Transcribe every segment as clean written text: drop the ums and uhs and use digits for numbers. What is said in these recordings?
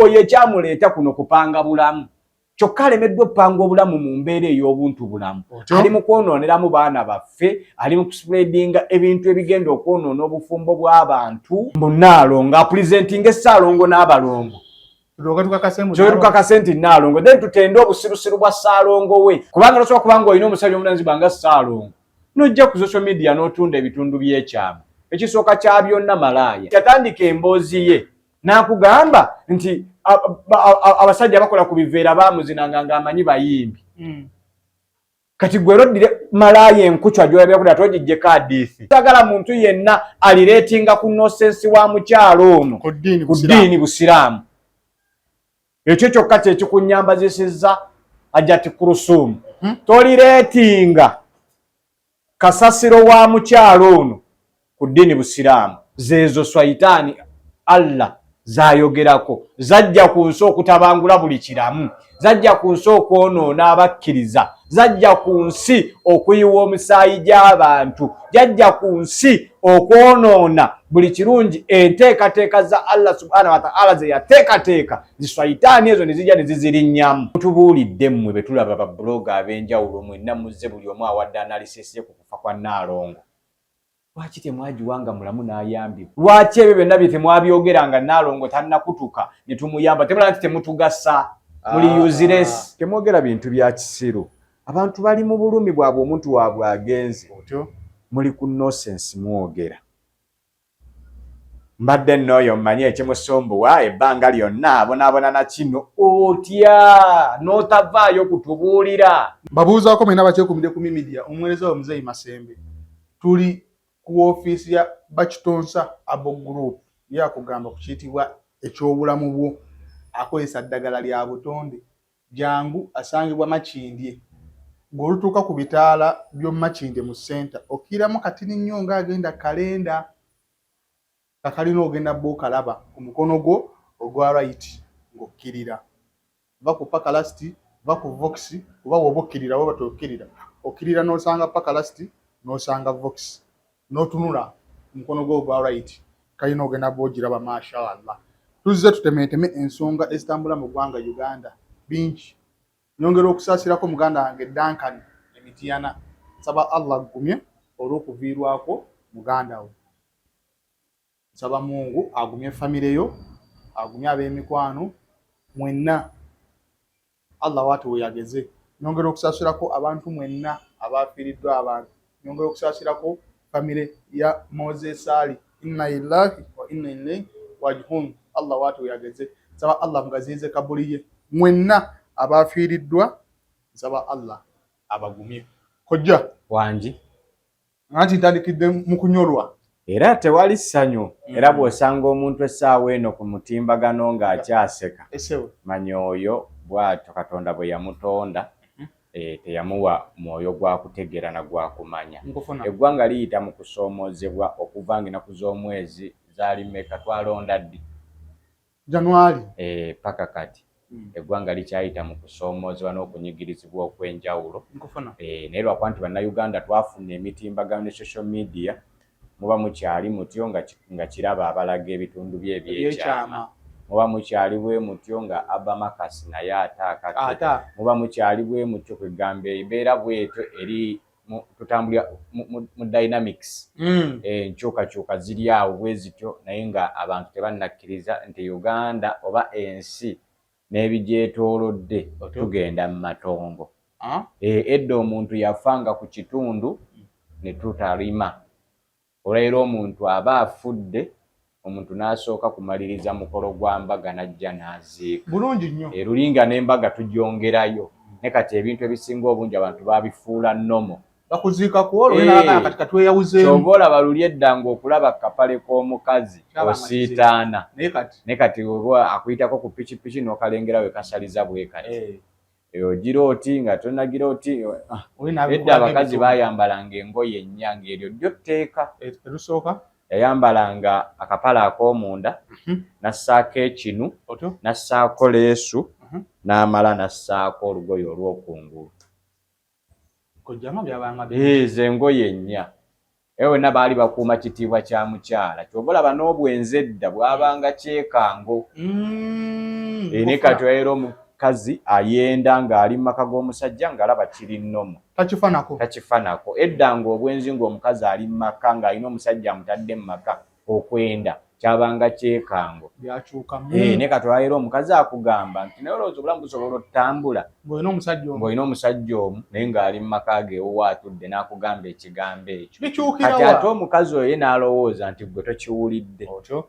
Oyo ekyamuleeta kuno kupanga bulamu, kyokka alemeddwa okupanga obulamu mu mbeera ey'obuntu bulamu. Ali mu kwonooneramu baana baffe, ali mu kuspreadinga ebintu ebigenda okwonoona obufumbo bw'abantu. Mbu Nnaalongo apresentinga Essaalongo n'abalongo, tukakase nti Nnaalongo, then tutende obusirusiru bwa Ssaalongo we, kubanga tosobola kubanga olina omusajja omulanzibwa nga Ssaalongo n'ojja ku social media n'otunda ebitundu by'ekyama. Ekisooka kya byonna, malaaya. Yatandika emboozi ye n'akugamba nti abasajja bakola ku biveera baamuzinanga ng'amanyi bayimbi. Kati gwe roddire malaaya enkucwa gyolabira togijjeko adiithi. Sagala muntu yenna alireetinga ku nonsense wa mukyalo ono ku ddiini busiraamu. Ekyo kyokka kyekikunyambazisizza Ajati Kurusumu. Tolireetinga kasasiro wa mukyalo ono ku ddiini busiraamu. Zeezo swaitaani Allah zayogerako, zajja ku nsi okutabangula buli kiramu, zajja ku nsi okwonoona abakkiriza, zajja ku nsi okuyiwa omusaayi gy'abantu, jajja ku nsi okwonoona buli kirungi. Enteekateeka za Allah subhanahu wataala ze yateekateeka, ziswaitaani ezo ne zijja ne zizirinnyamu. Tubuulidde mmwe be tulaba ba blogger ab'enjawulo mwenna muzze, buli omu awadde analysis ye ku kufa kwa Nnaalongo. Lwaki temwagiwanga mulamu n'ayambibwa? Lwaki ebyo byonna bye temwabyogera nga Naalongo tannakutuka ne tumuyamba? Temulaba nti temutugasa, muli ah. useless. Temwogera bintu bya kisiru. Abantu bali mu bulumi bwabwe, omuntu waabwe agenze, muli ku nonsense mwogera. Mbadde nnooyo mmanyi ekimusumbuwa ebbanga lyonna abonaabona na kino, otya n'otavaayo kutubuulira? Mbabuuzaako mwena bakyekumidde ku Mimidia, omuweereza we Muzeeyi Masembe. Tuli ku woofiisi ya Bakitonsa Abo Group, yakugamba ku kiyitibwa ekyobulamu bwo. Akozesa ddagala lya butonde. Jangu, asangibwa Makindye. Ng'olutuuka ku bitaala by'omu Makindye mu ssenta, okkiriramu katini nnyo ng'agenda kalenda kakalina, ogenda bba okalaba ku mukono gwo ogwa right ng'okkirira. Va ku Pakalast, va ku Vox, oba woba okkirira oba tokkirira, okkirira n'osanga Pakalast, n'osanga Vox, n'otunula ku mukono gwo ogwa right, kalina ogenda bba ogiraba. Mashallah, tuzze tutemeeteme ensonga ezitambula mu ggwanga Uganda bingi. Nyongera okusaasirako muganda wange Duncan Emitiyana. Nsaba Allah aggumye olw'okuviirwako muganda we. Nsaba Mungu agumye famire yo, agumye ab'emikwano mwenna. Allah waati weyageze. Nyongera okusaasirako abantu mwenna abafiiriddwa abantu. Nyongera okusaasirako famire ya Moses Ali. Inna lillahi wa inna ilaihi rajiun. Allah waati weyageze. Nsaba Allah mugaziyize kabuli ye. Mwenna abafiiriddwa, nsaba Allah abagumye. Kojja. Wangi. Anti ntandikidde mu kunyolwa. Era tewali ssanyu. Era bw'osanga omuntu essaawa eno ku mutimbagano ng'akyaseka, manya oyo bw'atyo Katonda bwe yamutonda. Teyamuwa mwoyo gwa kutegeera na gwa kumanya. Eggwanga liyita mu kusoomoozebwa okuva ng'ennaku z'omwezi zaali mmeka? Twalonda ddi? January. Paka kati eggwanga likyayita mu kusoomoozebwa n'okunyigirizibwa okw'enjawulo. Naye lwakuba nti Bannayuganda twafuna emitimbagano ne social media, muba mukyali mutyo nga kiraba abalaga ebitundu bye ebyekyama, muba mukyali bwe mutyo nga Abamakasi naye ate akake, muba mukyali bwe mutyo. Kwegamba embeera bwetyo eri tutambulira mu dynamics, enkyukakyuka ziri awo bwe zityo, naye nga abantu tebannakkiriza nti Uganda oba ensi n'ebigyetoolodde tugenda mu matongo. Edda omuntu yafanga ku kitundu ne tutalima. Olwaleero omuntu aba afudde, omuntu n'asooka kumaliriza mukolo gwa mbaga n'ajja n'aziika. Bulungi nnyo. Erulinga n'embaga tugyongerayo, ne kati ebintu ebisinga obungi abantu babifuula normal. Bakuziika ku olwo kati katweyawuzeemu. Kyova olaba luli edda ng'okulaba kapale k'omukazi osiitaana, ne kati oba akuyitako ku pikipiki n'okalengera we kasaliza bwe kati, ogira oti nga tonagira oti. Edda abakazi bayambalanga engoye ennya, ng'eryo ddyo tteeka. Erusooka? Yayambalanga akapale ak'omunda, n'assaako ekinu, n'assaako leesu, n'amala n'assaako olugoye olw'okungulu. Ezo engoye ennya era wenna baali bakuuma kitiibwa kya mukyala. Kyova olaba n'obwenzi edda bwabanga kyekango. Naye kati era omukazi ayenda ng'ali mu maka g'omusajja ng'alaba kiri nnomo. Takifanako. Takifanako. Edda ng'obwenzi ng'omukazi ali mu maka ng'alina omusajja amutadde mu maka, okwenda kyabanga kyekango. Byakyukamu. Naye kati olwaleero omukazi akugamba nti naye olowooza obulamu busobola otambula ng'olina omusajja omu. Ng'olina omusajja omu naye ng'ali mu maka ge ewuwe atudde n'akugamba ekigambo ekyo. Bikyukira Kati wa? Ate omukazi oyo ye n'alowooza nti gwe tokiwulidde. Otyo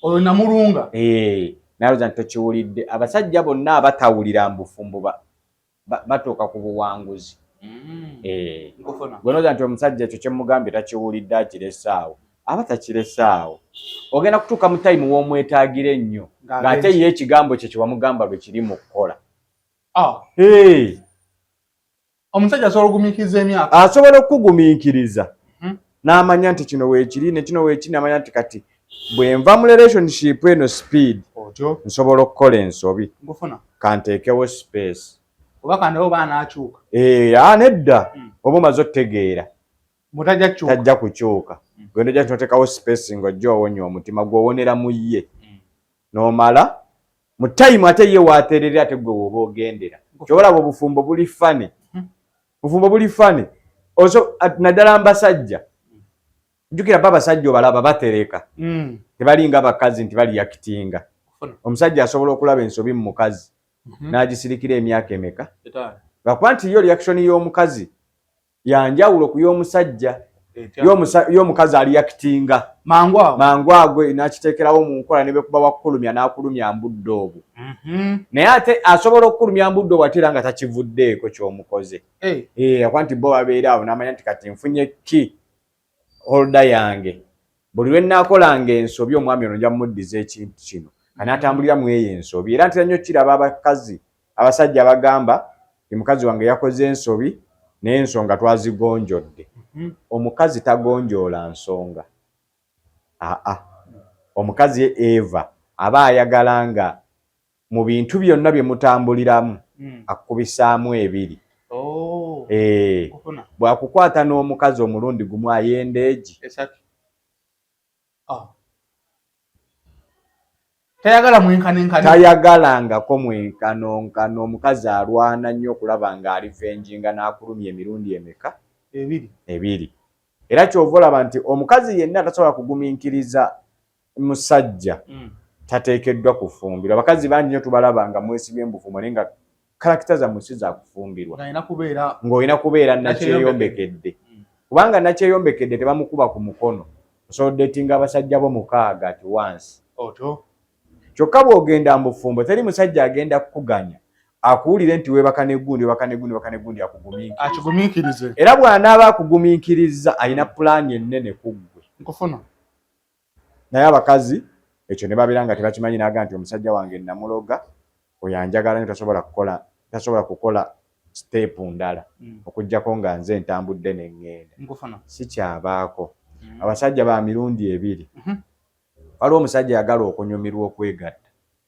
olwo namulunga. N'alowooza nti tokiwulidde. Abasajja bonna abatawulira mu bufumbo batuuka ku buwanguzi. Nkufuna. Gwe n'olowooza nti omusajja ekyo kyemugambye takiwulidde, akiresaawo, aba takiresaawo. Ogenda kutuuka mu time w'omwetaagira ennyo ng'ate ye ekigambo kye kyewamugamba lwe kiri mu kukola. Ah, omusajja asobola okugumiikiriza emyaka? Asobola okukugumiikiriza n'amanya nti kino weekiri ne kino weekiri, n'amanya nti kati bwe nva mu relationship eno speed Otyo. nsobola okukola ensobi. Nkufuna. Kanteekewo space. Oba kandabe oba anaakyuka. Nedda. Oba omaze otutegeera. Mutajja kukyuka. Tajja kukyuka. Genda ojja noteekawo space ng'ojja owonya omutima gw'owonera mu ye. N'omala mu time ate ye waaterera, ate gwe woba ogendera. Kyolaba obufumbo buli funny. Bufumbo buli funny. Oso naddala mbasajja, jjukira ba abasajja obalaba batereka. Tebalinga bakazi nti baliyakitinga. Nkufuna. Omusajja asobola okulaba ensobi mu mukazi n'agisirikira emyaka emeka? 5. Lwakuba nti yo reaction y'omukazi yanjawulo ku y'omusajja. Etya? Y'omukazi aliyakitinga mangu awo. Mangu ago n'akiteekerawo mu nkola, ne bwekuba wakukulumya n'akulumya mbudde obwo. Naye ate asobola okukulumya mbudde obwo ate era nga takivuddeeko ky'omukoze. Akuba nti bo babeera awo n'amanya nti kati nfunye ki holder yange, buli lwe nnaakolanga ensobi omwami ono nja muddiza ekintu kino, kanaatambulira mu eyo ensobi. Era ntera nnyo kiraba abakazi, abasajja bagamba ti mukazi wange yakoze ensobi naye ensonga twazigonjodde. Omukazi tagonjoola nsonga. Aa, omukazi ye eva aba ayagala nga mu bintu byonna bye mutambuliramu akubisaamu ebiri. Oh. Nkufuna. Bw'akukwata n'omukazi omulundi gumu ayenda egi 3. Ah. Tayagala mwenkanenkane. Tayagalangako mwenkanonkano. Omukazi alwana nnyo okulaba ng'alivenjinga n'akulumya emirundi emeka? 2. 2. Era kyova olaba nti omukazi yenna tasobola kugumiikiriza musajja tateekeddwa kufumbirwa. Abakazi bangi nnyo tubalaba nga mwesibye mu bufumbo naye nga character zammwe si za kufumbirwa. Ng'alina kubeera ng'olina kubeera nakyeyombekedde. Kubanga nakyeyombekedde tebamukuba ku mukono. Osobola odatinga abasajja bo 6 at once. Otyo. Kyokka bw'ogenda mu bufumbo teri musajja agenda kukuganya akuwulire nti weebaka negundi, weebaka negundi, weebaka negundi, akugumiikiriza. Akigumiikirize. Era bw'anaaba akugumiikirizza alina pulaani ennene ku ggwe. Nkufuna. Naye abakazi ekyo ne babeera nga tebakimanyi, n'agamba nti omusajja wange namuloga, oyo anjagala nnyo, tasobola kukola, tasobola kukola step ndala okuggyako nga nze ntambudde ne ŋŋenda. Nkufuna. Si kyabaako. Abasajja ba mirundi ebiri. Waliwo omusajja ayagala okunyumirwa okwegatta.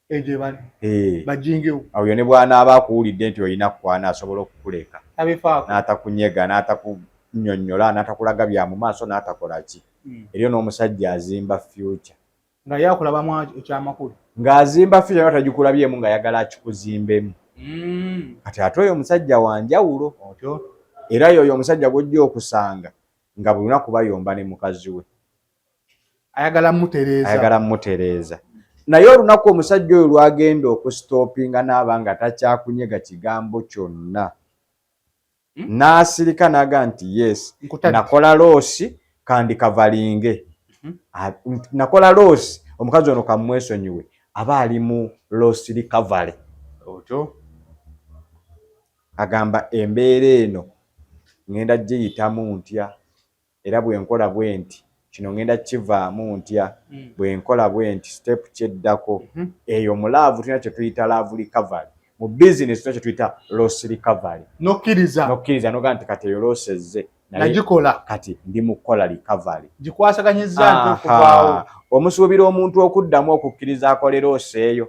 Egyo bali bajingewo. Oyo ne bw'anaaba akuwulidde nti olina kukwana asobola okukuleka. Tabifaako. N'atakunyega, n'atakunnyonnyola, n'atakulaga bya mu maaso, n'atakola ki. Eriyo n'omusajja azimba future. Nga ye akulabamu ekyamakulu. Ng'azimba future naye tagikulabyemu, ng'ayagala akikuzimbemu. Kati ate oyo omusajja wa njawulo. Otyo. Era yoyo omusajja gw'ojja okusanga nga buli lunaku bayomba ne mukazi we. Ayagala mutereeza. Ayagala mutereeza. Naye olunaku omusajja oyo lwagenda okusitopinga n'aba nga takyakunyega kigambo kyonna, n'asirika n'aga nti yes, Nkutadde. nakola loss, kandikavalinge. Nakola loss, omukazi ono kamwesonyiwe, aba ali mu loss recovery. Otyo. Agamba embeera eno ŋŋenda giyitamu ntya, era bwe nkola bwe nti kino ŋŋenda kivaamu ntya, bwe nkola bwe nti step kyeddako. Eyo mu love tulina kye tuyita love recovery, mu business tulina kye tuyita loss recovery. Nokkiriza. Nokkiriza nogaa nti kati eyo loss ezze naye nagikola, kati ndi mu kukola recovery. Gikwasaganyizza nti okuvaawo. Aha. Omusuubira omuntu okuddamu okukkiriza akole loss eyo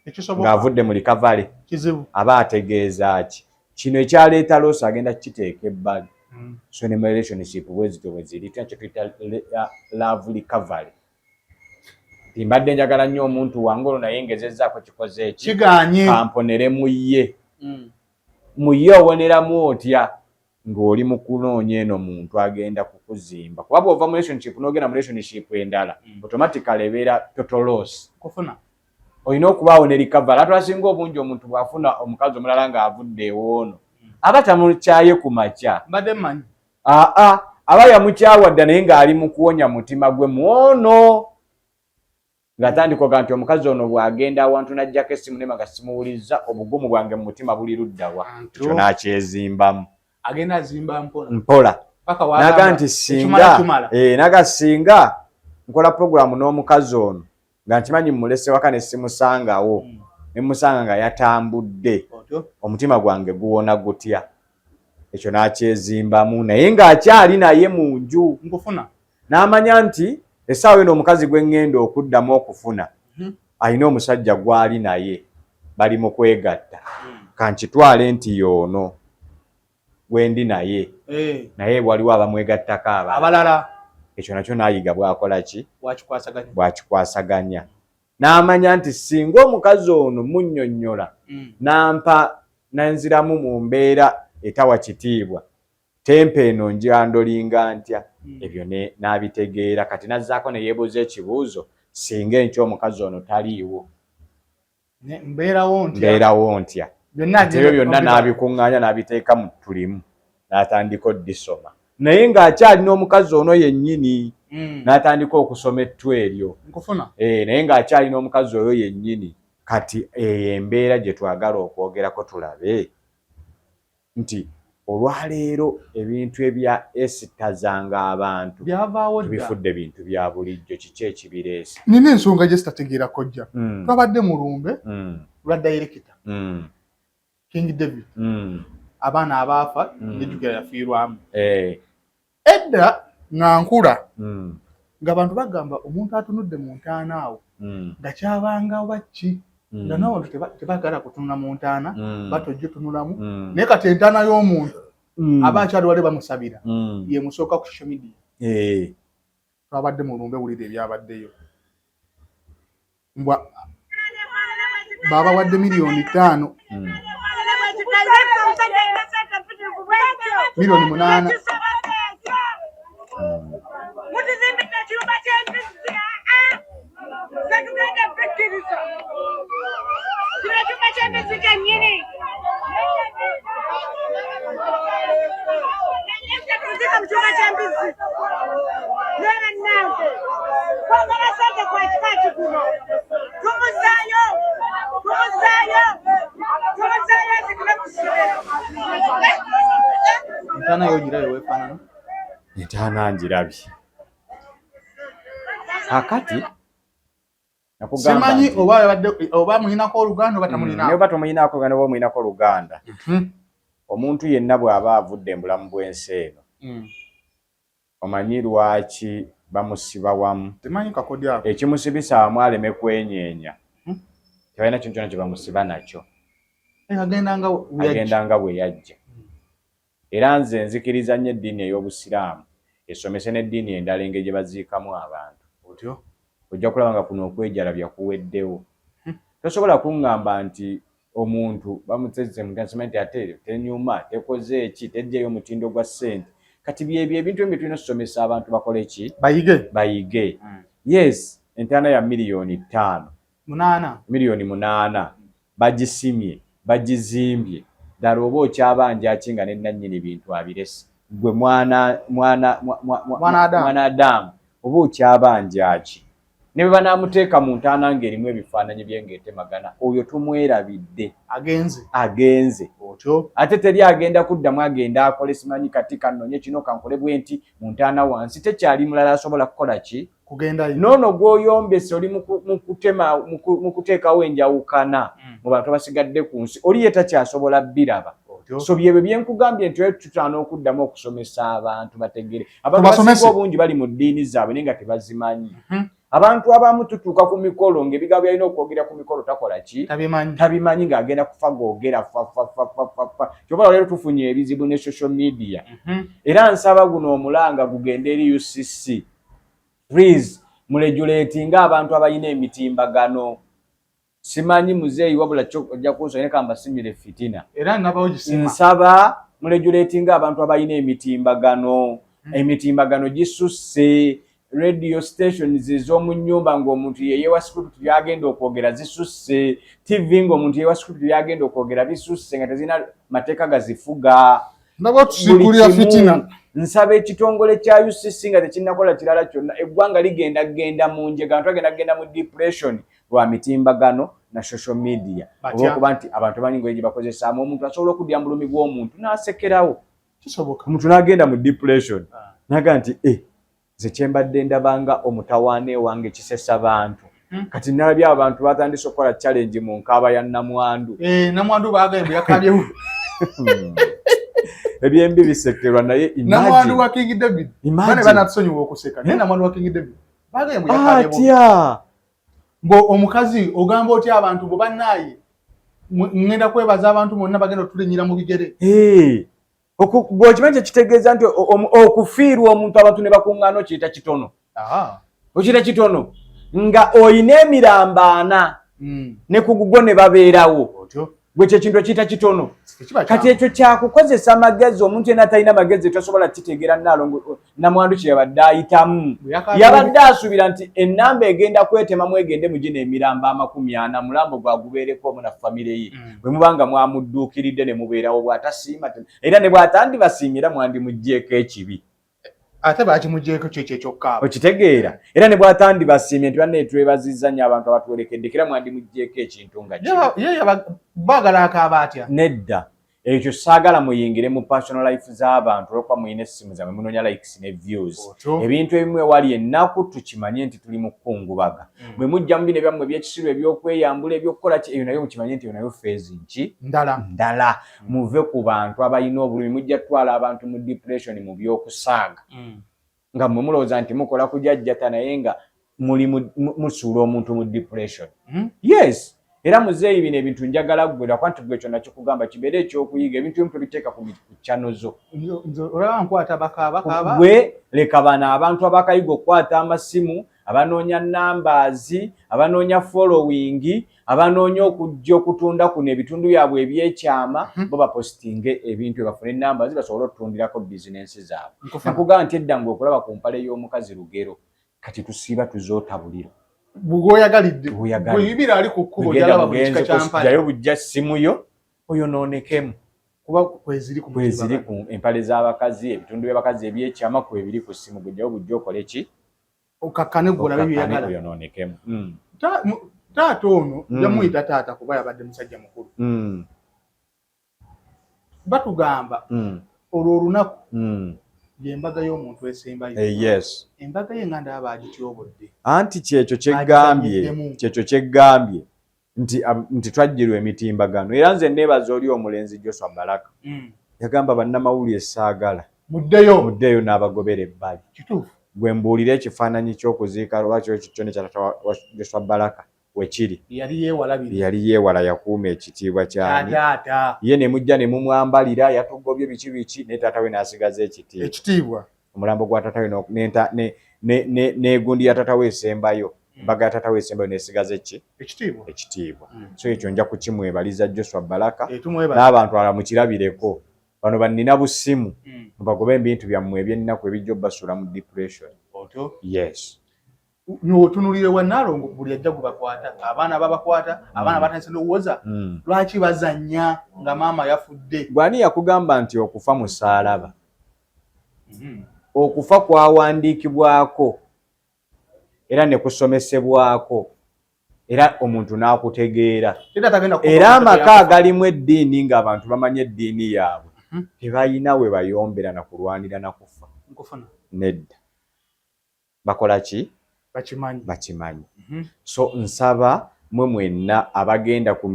Ekisoboka. ng'avudde mu recovery? Kizibu. Aba ategeeza ki? Kino ekyaleeta loss agenda kukiteeka ebbali. So ne mu relationship bwe zityo bwe ziri, tulina kye tuyita love recovery. Ti mbadde njagala nnyo omuntu wange olwo, naye ngezezzaako, kikoze eki? Kiganye. Kamponere mu ye. Mu ye owoneramu otya ng'oli mu kunoonya eno muntu agenda kukuzimba? Kuba bw'ova mu relationship n'ogenda mu relationship endala, automatically ebeera total loss. Kufuna. Olina okubaawo ne recovery. Ate asinga obungi, omuntu bw'afuna omukazi omulala ng'avudde ewoono, aba tamukyaye ku makya. Mbadde mmanyi. Aa, aba yamukyawa dda, naye ng'ali mu kuwonya mutima gwe mwono, ng'atandika oga nti omukazi ono bw'agenda awantu n'ajjako essimu nema nga simuwulizza, obugumu bwange mu mutima buli luddawa? Ekyo n'akyezimbamu. Agenda azimba mpola. Mpola. Paka naga wagamba nti ekimala singa kimala. Naga singa nkola puroguramu n'omukazi ono nga nkimanyi mmulese waka ne simusangawo, ne musanga nga yatambudde, Otyo. omutima gwange guwona gutya? Ekyo n'akyezimbamu, naye ng'akyali naye mu nju. Nkufuna. N'amanya nti essaawa eno omukazi gwe ŋŋenda okuddamu okufuna alina omusajja gw'ali naye, bali mu kwegatta. Kankitwale nti y'ono gwendi naye, naye waliwo abamwegattako abalala. Abalala. Ekyo nakyo n'ayiga bw'akola ki? Wakikwasaganya. Bw'akikwasaganya. N'amanya nti singa omukazi ono munnyonnyola, nampa nanziramu mu mbeera etawa kitiibwa, tempa eno njandolinga ntya? Ebyo n'abitegeera. Kati nazzaako ne yeebuuza ekibuuzo, singa enkya omukazi ono taliiwo, Mbeerawo ntya? Mbeerawo ntya? Byonna. Nti ebyo byonna n'abikuŋŋaanya, n'abiteeka mu tulimu, n'atandika oddisoma, naye ng'akyalina omukazi ono yennyini. N'atandika okusoma ettu eryo. Nkufuna. Naye ng'akyalina omukazi oyo yennyini. Kati eyo embeera gye twagala okwogerako, tulabe nti olwaleero ebintu ebya esitazanga abantu Byavaawo dda. tubifudde bintu bya bulijjo. Kiki ekibireese? Nina ensonga gye sitategeera, kojja. Twabadde mu lumbe lwa dayirekita King David, abaana abaafa. Nejjukira yafiirwamu. Edda nga nkula, ng'abantu bagamba omuntu atunudde mu ntaana awo nga kyabanga oba ki, nga n'abantu tebaagala kutunula mu ntaana, batojja otunulamu. Naye kati entaana y'omuntu aba akyali wali bamusabira, ye musooka ku social media. Twabadde mu lumbe, wulira ebyabaddeyo. Mbwa babawadde 5 miliyoni, 8 miliyoni. Mutuzimbidde ekiyumba ky'embizzi, setugenda bikkiriza. Kino ekyumba ky'embizzi kyennyini tuzika mu kyumba ky'embizzi. Naye bannange, kwagala sente kwa kika kiguno. Tumuzaayo, tumuzaayo, tumuzaayo, azikire ku ssomero. Entaana yo girabe weefaanana. Entaana ngirabye. Kakati nakugamba Simanyi nti- oba yabadde oba muyinako oluganda oba Naye oba tomuyinaako oluganda oba omuyinako oluganda, Mhm. omuntu yenna bw'aba avudde mu bulamu bw'ensi eno, omanyi lwaki bamusiba wamu? Temanyi kakodyo ako. Ekimusibisa wamu aleme kwenyeenya. Tebalina kintu kyonna kye bamusiba nakyo. Agenda nga bwe yajja. Agenda nga bwe yajja. Era nze nzikiriza nnyo eddiini ey'Obusiraamu esomese n'eddiini endala engeri gye baziikamu abantu. Otyo. Ojja kulaba nga kuno okwejalabya kuweddewo. Tosobola kuŋŋamba nti omuntu bamuteze mutasima nti ate tenyuma, tekoze eki, tejjayo omutindo gwa ssente. Kati byebyo ebintu ebyo tulina okusomesa abantu bakole ki? Bayige. Bayige. Yes, entaana ya 5 miliyoni, 8. 8 miliyoni bagisimye, bagizimbye ddala, oba okyabanja ki nga ne nannyini bintu abirese? Gwe mwana mwana Mwana Adamu. Mwana Adamu, oba okyabanja ki? Ne bwe banaamuteeka mu ntaana ng'erimu ebifaananyi bye ng'etemagana, oyo tumwerabidde. Agenze. Agenze. Otyo. Ate teri agenda kuddamu agenda akole simanyi kati kanonye kino kankole bwe nti mu ntaana wansi tekyali mulala asobola kukola ki? Kugendayo. Noono gw'oyombese oli mu kutema, mu kuteekawo enjawukana mu bantu abasigadde ku nsi, oli ye takyasobola biraba. Otyo. So byebyo byenkugambye nti oyo tutaana okuddamu okusomesa abantu bategere. Abantu Tubasomese. abasinga obungi bali mu ddiini zaabwe naye nga tebazimanyi. Abantu abamu tutuuka ku mikolo ng'ebigambo byalina okwogera ku mikolo takola ki? Tabimanyi. Tabimanyi, ng'agenda kufa googera fa fa fa fa fa fa. Kyoba leero tufunye ebizibu ne social media. Era nsaba guno omulanga gugende eri UCC, please. Muregulatinga abantu abalina emitimbagano. Simanyi muzeeyi, wabula kyo ojja kunsonyiwa kambasimire fitina. Era nabawo gisima. Nsaba muregulatinga abantu abalina emitimbagano. Emitimbagano gisusse. Radio stations ez'omu nnyumba ng'omuntu yeyewa script byagenda okwogera zisusse. TV ng'omuntu yeyewa script byagenda okwogera bisusse, nga tezirina mateeka gazifuga. Ndaba tusiikulira fitina. Nsaba ekitongole kya UCC nga tekinnakola kirala kyonna, eggwanga ligenda genda mu njega, abantu bagenda genda mu depression lwa mitimbagano na social media. Olwokuba nti abantu bamanyi ngoye gye bakozesaamu, omuntu asobola okuddira mu bulumi bw'omuntu n'asekerawo. Kisoboka. Omuntu n'agenda mu depression, n'agamba nti e nze kyembadde ndabanga omutawaana ewange kisesa bantu. Kati nalabye abantu batandise okukola challenge mu nkaaba ya namwandu. Eh, namwandu bagambye yakabye. Ebyembi bisekerwa, naye namwandu wa King David bane banatusonyiwa okuseka, naye namwandu wa King David bagambye yakabye. Atya mbo omukazi ogamba otya abantu bo bannaaye, ngenda kwebaza abantu bonna bagenda otulinyira mu bigere. Gweokimanyi kyekitegeeza nti okufiirwa omuntu abantu ne bakuŋŋaana okiyita kitono, okiyita kitono nga oyina emirambo ana ne ku gugwo ne babeerawo, gwe kyekintu okiyita kitono. Kati ekyo kyakukozesa magezi. Omuntu yenna atalina magezi tosobola kitegeera. Naalongo namwandu kye yabadde ayitamu, yabadde asuubira nti ennamba egenda kwetemamu egende mu gino emirambo 40, mulambo gwagubeereko omu na famire ye. Bwe mubanga mwamudduukiridde ne mubeerawo, bw'atasiima era ne bw'atandibasiimira, mwandimuggyeko ekibi. Ate bakimugyeko kyekyo ekyokkaaba. Okitegeera? Era ne bw'atandibasiimye nti banne twebazizza nnyo abantu abatuwerekedde, era mwandimuggyeko ekintu nga kino. Ye baagala akaaba atya? Nedda, ekyo saagala muyingire mu personal life z'abantu olwokuba muyina essimu zammwe, munoonya likes ne views. Ebintu ebimu ewali ennaku tukimanye nti tuli mu kkungubaga. Bwe mujja mu bino ebyammwe ebyekisiru, ebyokweyambula, ebyokukola ki, eyo nayo mukimanye nti eyo nayo phase nki? Ndala. Ndala. Muve ku bantu abalina obulumi, mujja kutwala abantu mu depression mu byokusaaga, nga mmwe mulowooza nti mukola kujajjata, naye nga muli musuula omuntu mu depression. Yes, era muzeeyi, bino ebintu njagala ggwe, lwakuba nti gwe kyonna kikugamba kibeere ekyokuyiga. Ebintu ebimu tobiteeka ku channel zo. Nze olaba nkwata bakaaba kaaba. Gwe leka bano abantu abakayiga okukwata amasimu, abanoonya numbers, abanoonya following, abanoonya okujja okutunda kuno ebitundu byabwe ebyekyama, bo bapositinge ebintu bafune numbers basobole okutundirako bizinensi zaabwe. Nakugamba nti edda nga okulaba ku mpale y'omukazi lugero, kati tusiiba tuzoota buliro. Bwoyagalidde. Bw'oyagalidde. Bweyibira ali ku kkubo Genda gyalaba buli mugenzi kika kya mpale. Jayo bujja simu yo oyonoonekemu. Kuba kweziri ku Kweziri ku empale z'abakazi, ebitundu by'abakazi ebyekyama kwebiri ku ssimu. Gujjayo bujja okole ki? Okakkane gwe olabe Okakkane byeyagala. oyonoonekemu. Taata ono, yamuyita taata kuba yabadde musajja mukulu. Batugamba olwo olunaku y'embaga y'omuntu esembayo. Eh, yes. Embaga ye nga ndaba bagityobodde. Anti kyekyo kyeggambye. Bagizanyiddemu. Kyekyo kyeggambye nti twajjirwa emitimbagano. Era nze neebaza oli omulenzi Joshua Baraka, yagamba bannamawulire saagala muddeyo. Muddeeyo n'abagobera ebbali. Kituufu. Gwe mbuulira ekifaananyi ky'okuziika oba kyo kyonna ekya taata wa Joshua Baraka wekiri. Yali yeewala biri. Yali yeewala, yakuuma ekitiibwa kyani? Taata. Ye ne mujja ne mumwambalira, yatugobye biki biki, naye taata we n'asigaza ekitiibwa. Ekitiibwa. Omulambo gwa taata we n'egundi ya taata we esembayo, embaga ya taata we esembayo n'esigaza eki? Ekitiibwa. Ekitiibwa. So ekyo nja kukimwebaliza Joshua Baraka Tumwebaza. N'abantu abalala mukirabireko, bano bannina busimu, mubagobe ebintu byammwe ebyennaku ebijja obbasuula mu depression. Otyo. Yes. Otunulire wa Naalongo, buli ajja gubakwata, abaana babakwata, abaana batandise n'okuwoza lwaki bazannya nga maama yafudde. Gwani yakugamba nti okufa musaalaba? Okufa kwawandiikibwako era ne kusomesebwako era omuntu n'akutegeera. Era tagenda kufa. Era amaka agalimu eddiini ng'abantu bamanyi eddiini yaabwe, tebalina we bayombera na kulwanira na kufa. Nkufuna. Nedda, bakola ki? Bakimanyi. Bakimanyi. So nsaba mwe mwenna abagenda ku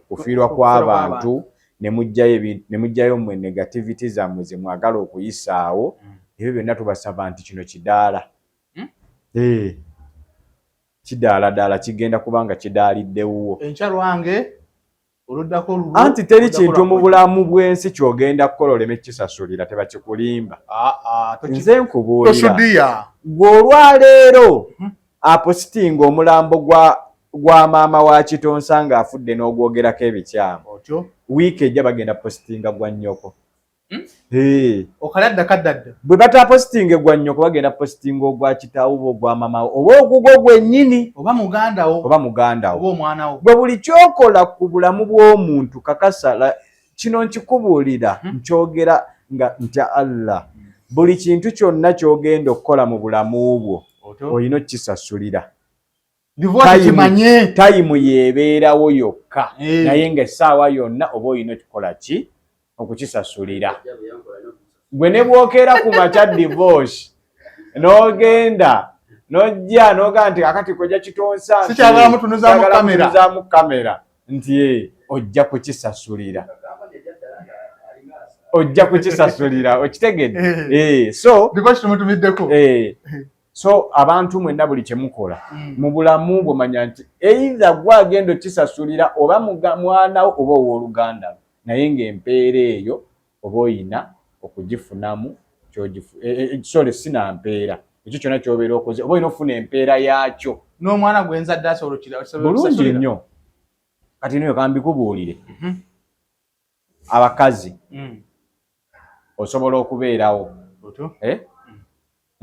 kufiirwa kw'abantu ne muggyayo mmwe negativity zammwe ze mwagala okuyisaawo, ebyo byonna tubasaba nti kino kidaala. Eh, kidaala ddala, kigenda kubanga kidaalidde wuwo. Enkya lwange, oluddako lulwo. Anti teri oluddako kintu mu lwa bulamu bw'ensi ky'ogenda kukola oleme kisasulira, tebakikulimba. Ah, ah, Nze nkubuulira. Tosudiya. Gwe olwaleero apositinga omulambo gwa maama wa Kitonsa ng'afudde n'ogwogerako ebikyamu, wiiki ejja bagenda positinga gwa nnyoko. Okaladda kaddadda. Bwe batapositinga gwa nnyoko, bagenda positinga ogwa kitaawo oba ogwa maama wo oba ogugwo gwennyini. Oba muganda wo. Oba muganda wo. Oba omwana wo. Gwe buli kyokola ku bulamu bw'omuntu, kakasa kino nkikubuulira, nkyogera nga ntya Allah, buli kintu kyonna ky'ogenda okukola mu bulamu bwo olina okukisasulira. Time yeebeerawo yokka, naye ng'essaawa yonna oba olina okikola ki okukisasulira. Gwe ne bwokeera ku makya divorce, n'ogenda n'ojja n'ogaa nti akati kojja Kitonsa sikyagala mutunuzaamu kamera, nti ojja kukisasulira, ojja kukisasulira. Okitegedde? So tumutumiddeko. So abantu mwenna, buli kyemukola mu bulamu bwomanya nti either gwe agenda okisasulira oba mwanawo oba owooluganda, naye ng'empeera eyo oba oyina okugifunamu. Sorry, sina mpeera, ekyo kyonna kyobeera okoze oba olina okufuna empeera yaakyo. N'omwana gwenzadde asobola? Bulungi nnyo. Kati niyo kambikubuulire, abakazi, osobola okubeerawo eh?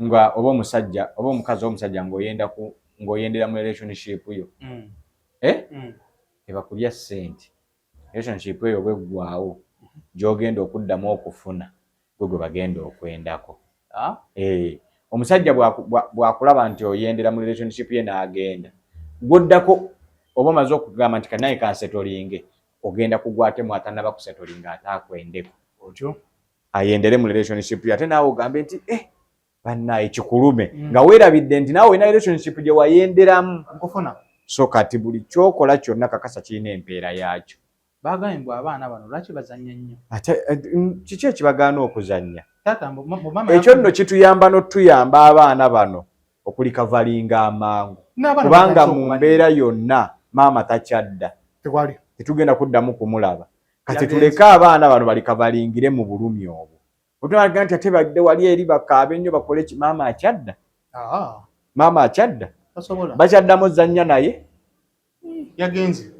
Nga oba omusajja oba omukazi oba omusajja ng'oyendera mu relationship yo, eh? Tebakulya ssente. Relationship eyo bweggwawo, gy'ogenda okuddamu okufuna gwe gwe bagenda okwendako. Ah? Eh, omusajja bw'akulaba nti oyendera mu relationship ye n'agenda, gwoddako oba omaze okugamba nti kanaye kansetolinge, ogenda kugwatemu atannaba kusetolinga ate akwendeko. Otyo. Ayendere mu relationship ye, ate naawe ogambe nti eh, bannaye kikulume, nga weerabidde nti naawe olina relationship gye wayenderamu. Nkufuna. So kati buli kyokola kyonna kakasa kirina empeera yaakyo. Bagambye mbu abaana bano lwaki bazannya nnyo? Ate kiki ekibagaana okuzannya? Taata, mbu mama. Ekyo nno kituyamba n'otuyamba abaana bano okulikavalinga amangu, N'abaana kubanga batandise mu okubannya. mbeera yonna maama takyadda. Tewali. Tetugenda kuddamu kumulaba. Kati Yagenze. tuleke abaana bano balikavaringire mu bulumi obwo. Otulaga nti ate badde wali eri bakaabe nnyo bakole ki, maama akyadda? Ah, maama akyadda? Tasobola. Bakyaddamu ozannya naye? Yagenze.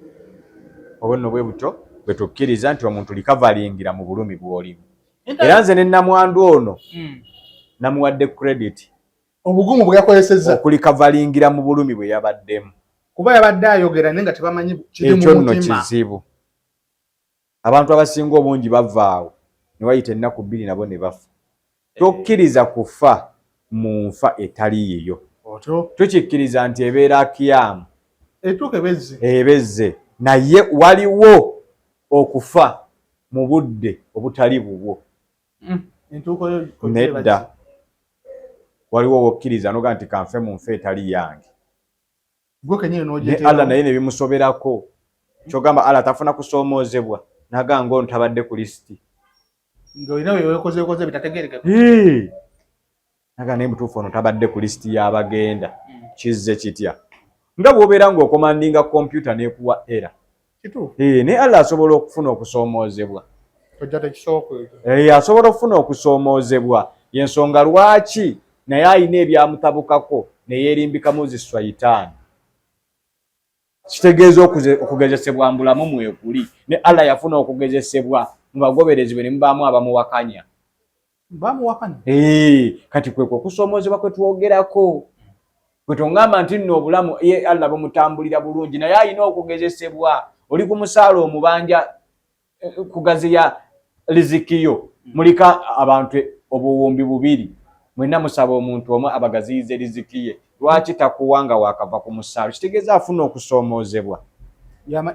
Oba nno bwe butyo bwe tukkiriza nti omuntu likavalingira mu bulumi bw'olimu. Era nze ne namwandu ono namuwadde credit. Obugumu bwe yakozesezza. Okulikavalingira mu bulumi bwe yabaddemu. Kuba yabadde ayogera naye nga tebamanyi kiri mu Ekyo nno mutima. kizibu. Abantu abasinga obungi bavaawo ne wayita ennaku 2 nabo ne bafa. Tokkiriza kufa mu nfa etali yiyo. Otyo. Tukikkiriza nti ebeera akiyamu. Etuuka ebezze. Ebezze, naye waliwo okufa mu budde obutali bubwo. Entuuko yo. Nedda, waliwo wokkiriza noga nti kanfe mu nfa etali yange. Gwe kenyini Ne n'ogyeteerawo. Allah naye ne bimusoberako. Kyogamba Allah tafuna kusoomoozebwa naga nga ono tabadde ku lisiti? Ng'olina bye weekozeekoze bitategeerekeka. Naga naye mutuufu ono tabadde ku lisiti y'abagenda, kizze kitya? Nga bw'obeera ng'okomandinga kompyuta n'ekuwa era. Kituufu. Naye Allah asobola okufuna okusoomoozebwa. Tojja tekisooka ekyo. Asobola okufuna okusoomoozebwa, yensonga lwaki naye alina ebyamutabukako ne yeerimbikamu zi swayitaani. Kitegeeza okugezesebwa mu bulamu mwekuli. Ne Allah yafuna okugezesebwa mu bagoberezi bwe ne mubaamu abamuwakanya. Bamuwakanya. Kati kwekwo okusoomoozebwa kwe twogerako, kwe tongamba nti nno obulamu ye Allah bumutambulira bulungi, naye alina okugezesebwa. Oli ku musaala omubanja kugaziya lizikiyo, mulika abantu 2000, mwenna musaba omuntu omu abagaziyize riziki ye. Lwaki takuwa nga wakava ku musaalo? Kitegeeza afuna okusoomoozebwa.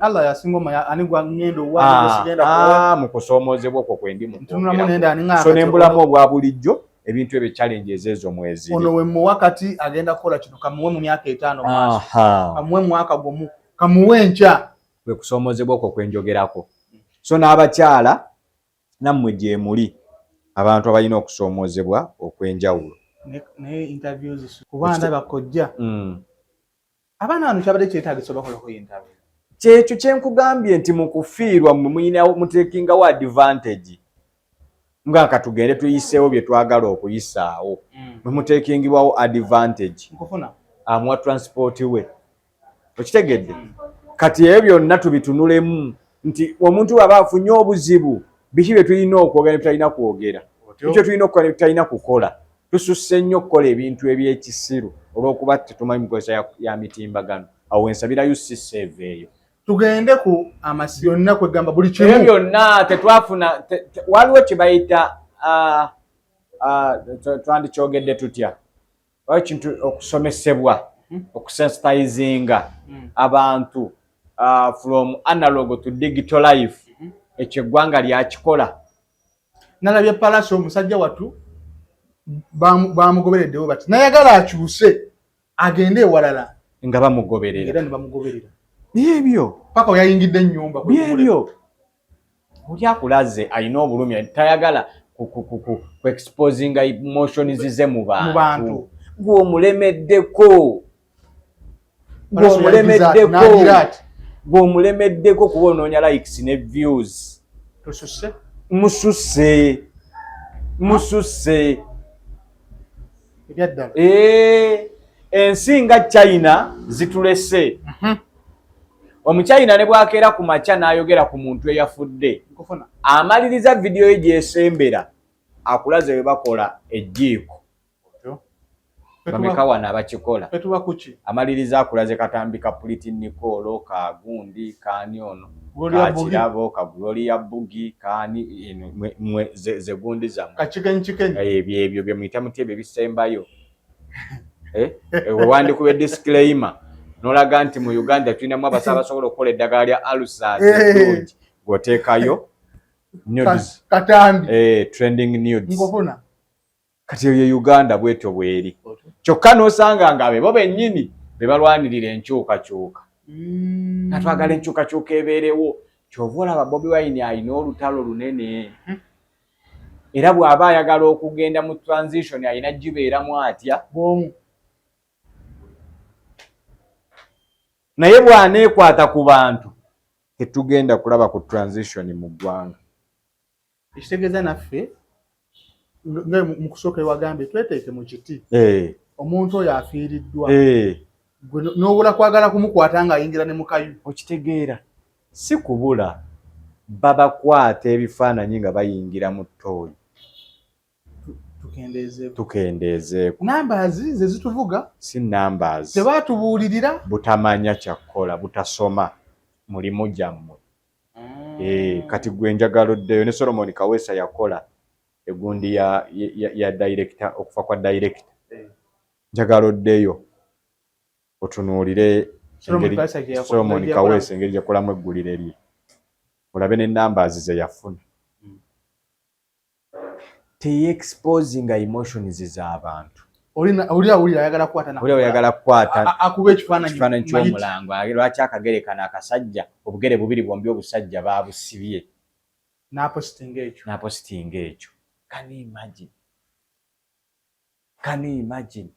Allah yasinga omanya ani gwa ngenda owa sigenda kuwa. Ah, mu kusoomoozebwa okwo kwendi mu Ntunulamu kwongerako. nenda ani nga So nembulamu obwa bulijjo ebintu ebyo, challenges ezo mweziri. Ono we muwa kati agenda kukola kino, kamuwe mu myaka 5 mu maaso. Kamuwe mwaka gumu, kamuwe enkya. Kwe kusoomoozebwa okwo kwenjogerako. So n'abakyala nammwe gyemuli abantu abalina okusoomoozebwa okw'enjawulo. Naye interviews kuba ndaba kojja abaana bano kyabadde kyetaagisa obakolako interview. Kyekyo kyenkugambye nti mu kufiirwa mmwe muyina mutekingawo advantage. Nga katugende tuyiseewo bye twagala okuyisaawo. Mwe muteekingibwawo advantage. Nkufuna. Amuwa transport we. Okitegedde? Kati ebyo byonna tubitunulemu nti omuntu bw'aba afunye obuzibu, biki bye tulina okwogera ne tutalina kwogera, biki bye tulina okukola ne tutalina kukola. Tususse nnyo okukola ebintu eby'ekisiru olw'okuba tetumanyi mukozesa ya mitimbagano. Awo wensabira UCC eveeyo. Tugende ku amasi yonna, kwegamba buli Ebyo kimu. byonna tetwafuna waliwo kye bayita twandikyogedde tutya, waliwo kintu okusomesebwa, okusensitizinga abantu from analog to digital life. Ekyo eggwanga lyakikola. Nalabye Palaso, omusajja wattu bamugobereddewo bati nayagala akyuse agende ewalala. Nga bamugoberera. Era ne bamugoberera. Byebyo. Paka weyayingidde ennyumba kwe kumuleka. Byebyo, oli akulaze alina obulumi, tayagala ku exposinga emotions ze mu Mu bantu. bantu. Gweomulemeddeko. Palaso yagiza ati, Gweomulemeddeko. n'agira ati. Gweomulemeddeko kuba onoonya likes ne views. Tususse. Mususse, mususse. Ebyaddala. Ensi nga China zitulese. Omuchina ne bwakeera ku makya n'ayogera ku muntu eyafudde, Nkufuna. amaliriza vidiyo ye gyesembera akulaze bwe bakola ejjiiko. Otyo. Bameka wano abakikola? Fetuba kuki? Amaliriza akulaze katambi ka Pretty Nicole, kagundi kaani ono, Gloria Bugie. Kakirabo ka Gloria Bugie, kaani eno, mwe ze gundi zammwe. Ka chicken chicken. Ebyo ebyo bye muyita muti ebyo ebisembayo. Wewandikuba disclaimer nolaga nti mu Uganda tulinamu abasawo abasobola okukola eddagala lya ulcers eddungi, ng'oteekayo nudes. Katambi. Trending nudes. Nkufuna. Kati eyo ye Uganda, bwetyo bweri. Kyokka n'osanga nga bebo bennyini be balwanirira enkyukakyuka, nga twagala enkyukakyuka ebeerewo. Kyova olaba Bobi Wine alina olutalo lunene, era bw'aba ayagala okugenda mu transition alina gibeeramu atya? Bwomu. Naye bw'aneekwata ku bantu, tetugenda kulaba ku transition mu ggwanga. Ekitegeeza naffe nga mu kusooka ewagambye tweteeke mu kiti, omuntu oyo afiiriddwa, gwe n'obula kwagala kumukwata ng'ayingira ne mukayu. Okitegeera, si kubula, babakwata ebifaananyi nga bayingira mu ttooyi. Tukendeezeeko. Tukendeezeeko. Numbers ze zituvuga. Si numbers. Tebaatubuulirira. Butamanya kyakkola, butasoma mulimu gyammwe. Kati gwe njagala oddeyo ne Solomon Kaweesa yakola egundi ya director, okufa kwa director. Njagala oddeyo otunuulire Solomon engeri Kaweesa gye Solomon gye yakolamu. Kaweesa engeri gyakolamu eggulire lye, olabe ne numbers ze yafuna. Teyeexposinga emotions z'abantu. Oli awulira ayagala kukwata Oli oyagala kukwata akuba ekifaananyi. Ekifaananyi ky'omulango. Lwaki akagere kano akasajja, obugere bubiri bwombi obusajja babusibye? N'apositinga ekyo. N'apositinga ekyo. Can you imagine? Can you imagine?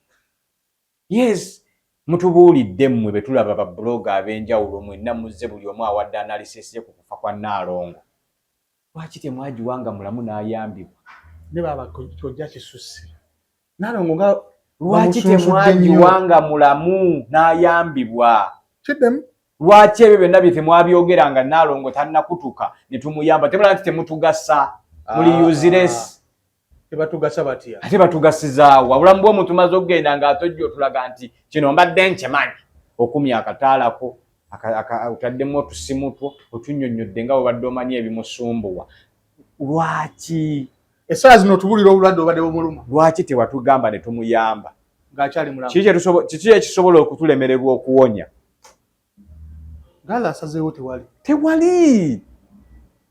Yes, mutubuulidde mmwe be tulaba ba blogger ab'enjawulo mwenna muzze, buli omu awadde analysis ye ku kufa kwa Nnaalongo. Lwaki temwagiwanga mulamu n'ayambibwa? Ne baba kojja kisusse, Naalongo nga Lwaki bamusunsudde nnyo. temwagiwanga mulamu n'ayambibwa? Kiddemu. Lwaki ebyo byonna bye temwabyogera nga Nnaalongo tannakutuka ne tumuyamba? Temulaba nti temutugasa, muli Ah, useless. Tebatugasa batya? Ate batugasizaawo? Obulamu bw'omuntu maze okugenda ng'atojja otulaga nti kino mbadde nkimanyi, okumya akataalako otaddemu otusimu two, otunnyonnyodde nga bwebadde omanyi ebimusumbuwa. Lwaki? Essaawa zino otubulira obulwadde obadde bumuluma. Lwaki tewatugamba ne tumuyamba ng'akyali mulamu? Kiki ekisobola okutulemererwa okuwonya? Gaala asazeewo tewali. Tewali,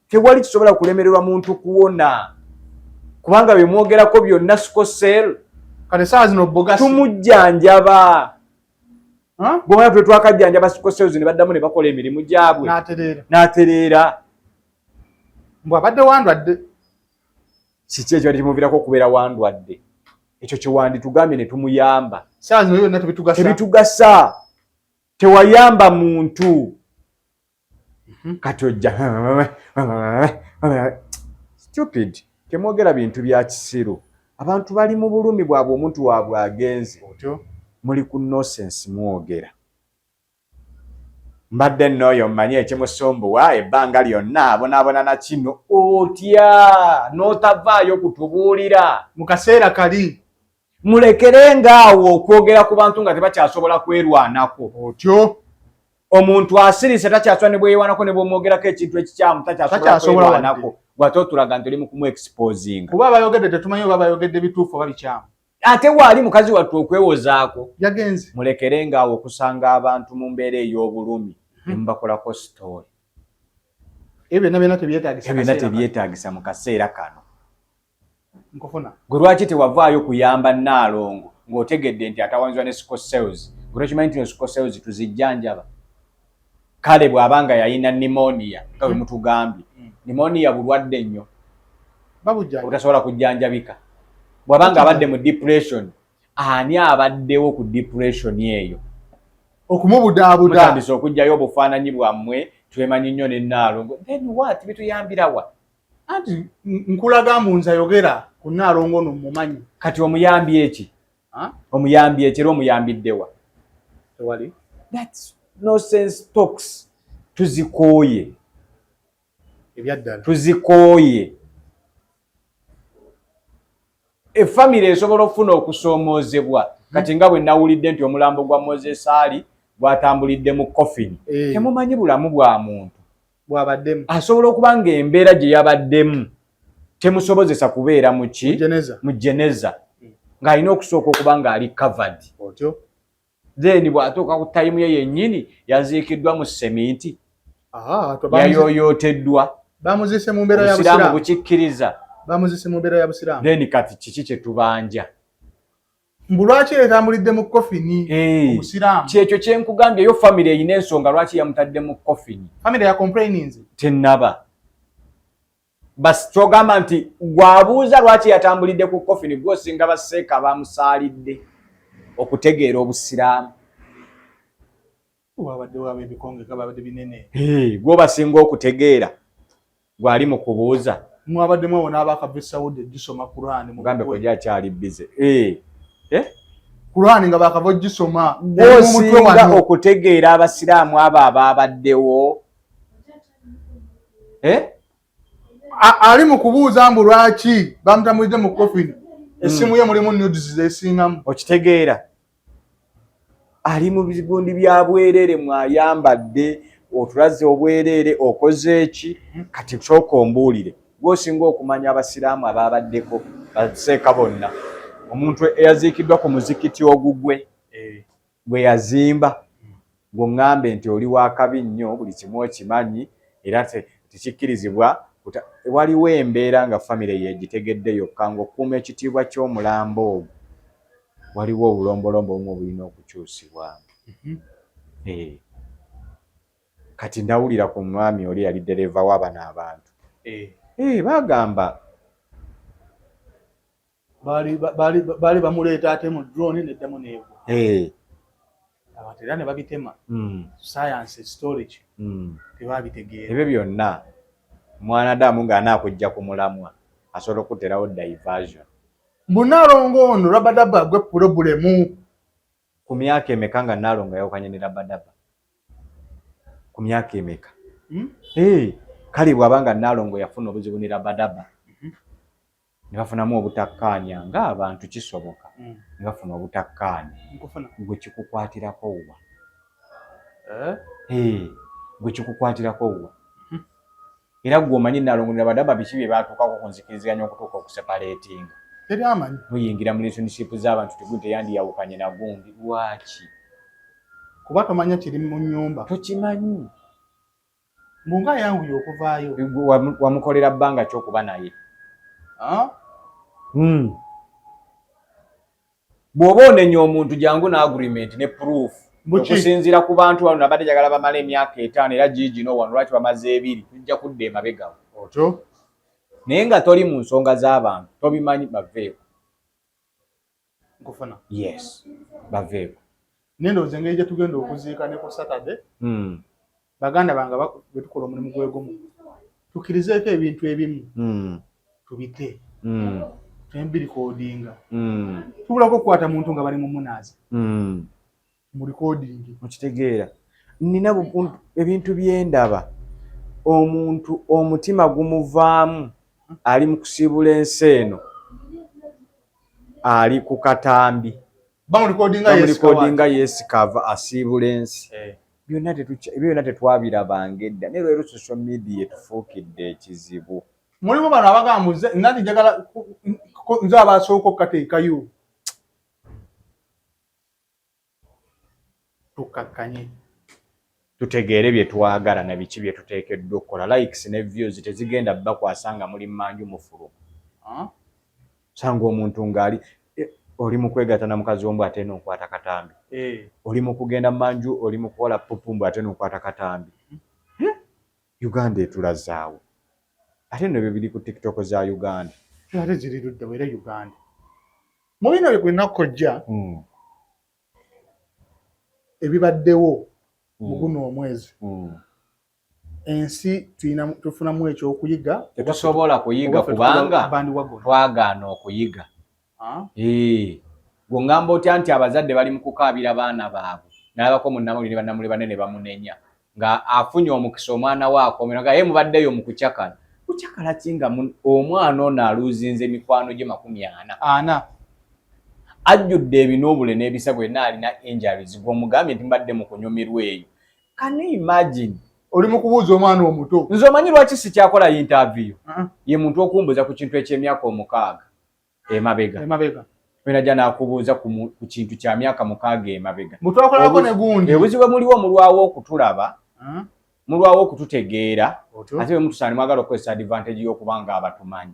tewali kisobola kulemererwa muntu kuwona, kubanga bye mwogerako byonna sickle cell. Kati essaawa zino bogasi. Tumujjanjaba. Bwomala twe twakajjanjaba sickle cells ne baddamu ne bakola emirimu gyabwe. N'atereera. N'atereera. Mbw abadde wandwadde. Kiki ekyo kimuviirako okubeera wandwadde? Ekyo kyewanditugambye ne tumuyamba. Essaawa zino byonna tebitugasa. Tebitugasa, tewayamba muntu. Kati ojja stupid. Temwogera bintu bya kisiru. Abantu bali mu bulumi bwabwe, omuntu waabwe agenze. Otyo. Muli ku nonsense mwogera. Mbadde n'oyo mmanyi ekimusumbuwa ebbanga lyonna abonaabona na kino, otya n'otavaayo kutubuulira mu kaseera kali? Mulekere ng'awo okwogera ku bantu nga tebakyasobola kwerwanako. Otyo. Omuntu asirise, takyasobola ne bweyewanako, ne bwomwogerako ekintu ekikyamu takyasobola Takyasobola. kwerwanako. Gwate otulaga nti oli mu kumu exposinga. Kuba abayogedde tetumanyi oba bayogedde bituufu oba bikyamu. Ate waali mukazi wattu okwewozaako. Yagenze. Mulekere ng'awo okusanga abantu mu mbeera ey'obulumi ne mubakolako story. Ebyo byonna byonna tebyetagisa. Ebyo byonna kaseera kano. Tebyetaagisa mu kaseera kano. Nkufuna. Gwe lwaki tewavaayo kuyamba Nnaalongo ng'otegedde nti atawanizwa ne sickle cells? Gwe tokimanyi nti no sickle cells tuzijjanjaba? Kale bw'aba nga yalina pneumonia nga bwe mutugambye, pneumonia bulwadde nnyo babujja obutasobola kujjanjabika. Bw'aba nga abadde mu depression, ani abaddewo ku depression eyo okumubudaabuda? Mutandise okuggyayo obufaananyi bwammwe, twemanyi nnyo ne Nnaalongo, then what? Bituyambirawa? Anti nkulaga mbu nze ayogera ku Nnaalongo ono mumanyi. Kati omuyambi eki? Ha? Omuyambi eki era omuyambiddewa? Tewali. That's nonsense talks, tuzikooye. Ebyaddala. Tuzikooye. Efamire esobola okufuna okusoomoozebwa. Kati nga bwe nawulidde nti omulambo gwa Moses Ali gwatambulidde mu coffin, temumanyi bulamu bwa muntu bwabaddemu. Asobola okuba nga embeera gye yabaddemu temusobozesa kubeera muki? Jeneza. Mu jeneza, ng'alina okusooka okuba ng'ali covered. Otyo. Then bw'atuuka ku time ye yennyini, yaziikiddwa mu seminti, Aha, yayooyooteddwa. Bamuziise mu mbeera ya Obusiraamu busiraamu. bukikkiriza? Bamuziise mu mbeera ya busiraamu. Then kati kiki kye tubanja? Mbu lwaki etambulidde mu coffin? Omusiraamu. Kyekyo kyenkugambye, yo famire erina ensonga lwaki yamutadde mu coffin. Famire ya complaininze. Tennaba. Bas kyogamba nti gwabuuza lwaki yatambulidde ku coffin, gwosinga baseeka bamusaalidde okutegeera obusiraamu? Wabadde waba ebikonge nga babadde binene. Gwobasinga okutegeera gwali mu kubuuza. Mwabaddemu abo n'abakava e Saudi gisoma Kurani mu mugambe mutwe. Kojja akyali busy. Kurani nga bakava ogisoma eri mu mutwe. Gwosinga Wano okutegeera abasiraamu abo ababaddewo. Eh? Ali mu kubuuza mbu lwaki bamutambulidde mu coffin, essimu ye mulimu nudes zesingamu. Okitegeera, ali mu bigundi bya bwereere, mwayambadde otulaze obwereere, okoze eki? Kati sooka ombuulire, gwosinga okumanya abasiraamu ababaddeko baseeka bonna, omuntu eyaziikiddwa ku muzikiti ogugwe gwe yazimba, gweŋŋambe nti oli wakabi nnyo, buli kimu okimanyi era tekikkirizibwa. Waliwo embeera nga famire yegitegedde yokka ng'okuuma ekitiibwa ky'omulambo ogwo, waliwo obulombolombo obumu obulina okukyusibwamu. Kati ndawulira ku mwami oli yali dereva w'abano abantu, bagamba Baali bamuleeta ate mu drone neddamu neegwa. Abantu era ne babitema. Science storage tebabitegeera. Ebyo byonna mwanadamu ng'anaakujja ku mulamwa asobola okuterawo diversion. Mbu Naalongo ono Rabadaba gwe problem. Ku myaka emeka nga Naalongo yawukanye ne Rabadaba? Ku myaka emeka? Hmm? Kale bw'aba nga Naalongo yafuna obuzibu ne Rabadaba ne bafunamu obutakkaanya ng'abantu, kisoboka ne bafuna obutakkaanya, Nkufuna. Gwe kikukwatirako wa? Eh? Gwe kikukwatirako wa? Era gwe omanyi Naalongo ne Rabadaba biki bye baatuukako ku nzikiriziganya okutuuka okuseparatinga? Teri amanyi. Muyingira mu relationship z'abantu, tegundi teyandiyawukanye na gundi, lwaki? Kuba tomanya kiri mu nnyumba. Tokimanyi. Mbu nga ayanguye okuvaayo. Gwe wamukolera bbanga kyokuba naye? Ah? Bw'oba onenya omuntu, jangu n'agreement ne proof. Mbuki? Okusinziira ku bantu wano nabadde njagala bamala emyaka 5, era giigino wano lwaki bamaze 2? Tujja kudda emabegawo. Otyo. Naye nga toli mu nsonga z'abantu, tobimanyi, baveeko. Nkufuna. Yes, baveeko. Naye ndowooza engeri gye tugenda okuziika ne ku Saturday, baganda bange bwe tukola omulimu gwe gumu, tukkirizeeko ebintu ebimu. Tubite tembirikodinga tubulako okukwata muntu nga bali mu munaazi mu recording. Okitegeera, nina ebintu byendaba, omuntu omutima gumuvaamu, ali mu kusiibula ensi eno, ali ku katambi. Bamulikodinga. Yesikava asiibula ensi eh. Byonna ebyo byonna tetwabirabanga edda, naye lwero social media etufuukidde ekizibu. Mulimu bano abagamba, nati njagala nze abasooka okukateekayo, tukkakkanye. Tutegeere bye twagala na biki bye tuteekeddwa okukola. Likes ne views tezigenda bakwasa nga muli mmanju mufuluma. Sanga omuntu ng'ali oli mu kwegatta na mukazi wo, ate n'okwata katambi. Oli mu kugenda manju, oli mu kukola pupu, mbu ate n'okwata katambi. Eh? Uganda etulazaawo, ate nno ebyo biri ku TikTok za Uganda. Ate ziri ludda era Uganda mu bino byenakojja ebibaddewo mu guno omwezi, ensi tufunamu ekyokuyiga. Tetusobola kuyiga kubanga twagaana okuyiga. Gwe otya nti abazadde bali mu kukaabira baana baabwe, nalabako munnamawulire ne bannamawulire banene bamunenya nga afunye omukisa omwana we akomera, nga ye mubaddeyo mu kucakala. Kucakala ki nga omwana ono aluuzinze mikwano gye 40? Ana. Ajjudde ebinuubule n'ebisago, yenna alina injuries, gw'omugambye nti mbadde mu kunyumirwa eyo. Can you imagine? Oli mu kubuuza omwana omuto. Nze omanyi lwaki sikyakola interview? Ye muntu okumbuuza ku kintu eky'emyaka 6 emabega. Emabega. Najja nakubuuza ku kintu kya myaka 6 emabega. Mutwakolako ne gundi. Obuzibu bwe muliwo, mulwawo okutulaba, mulwawo okututegeera, ate bwe mutusaana mwagala okukozesa advantage y'okuba nga abatumanyi.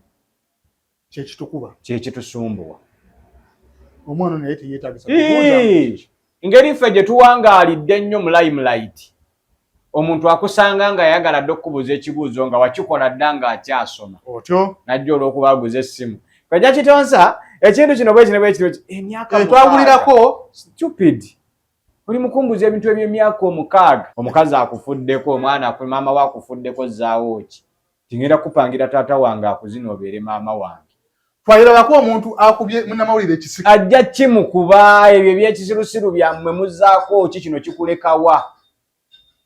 Kyekitukuba. Kyekitusumbuwa. Omwana naye teyeetagisa. Ngeri ffe gye tuwangaalidde ennyo mu limelight, omuntu akusanga nga yayagala dde okukubuuza ekibuuzo nga wakikola dda ng'akyasoma. Otyo. Najja olw'okuba aguza essimu, kajja kitonsa ekintu kino bwekino bwekino emyaka. Eh, twagulirako. Stupid, oli mukumbuza ebintu eby'emyaka 6. Omukazi akufuddeko, omwana maama we akufuddeko, zzaawo ki? Tingenda kupangira taata wange akuzina obeere maama wange. Twayirabako omuntu akubye munnamawulire ekisiki. Ajja kimukuba. Ebyo ebyekisirusiru byammwe muzaako ki? Kino kikulekawa?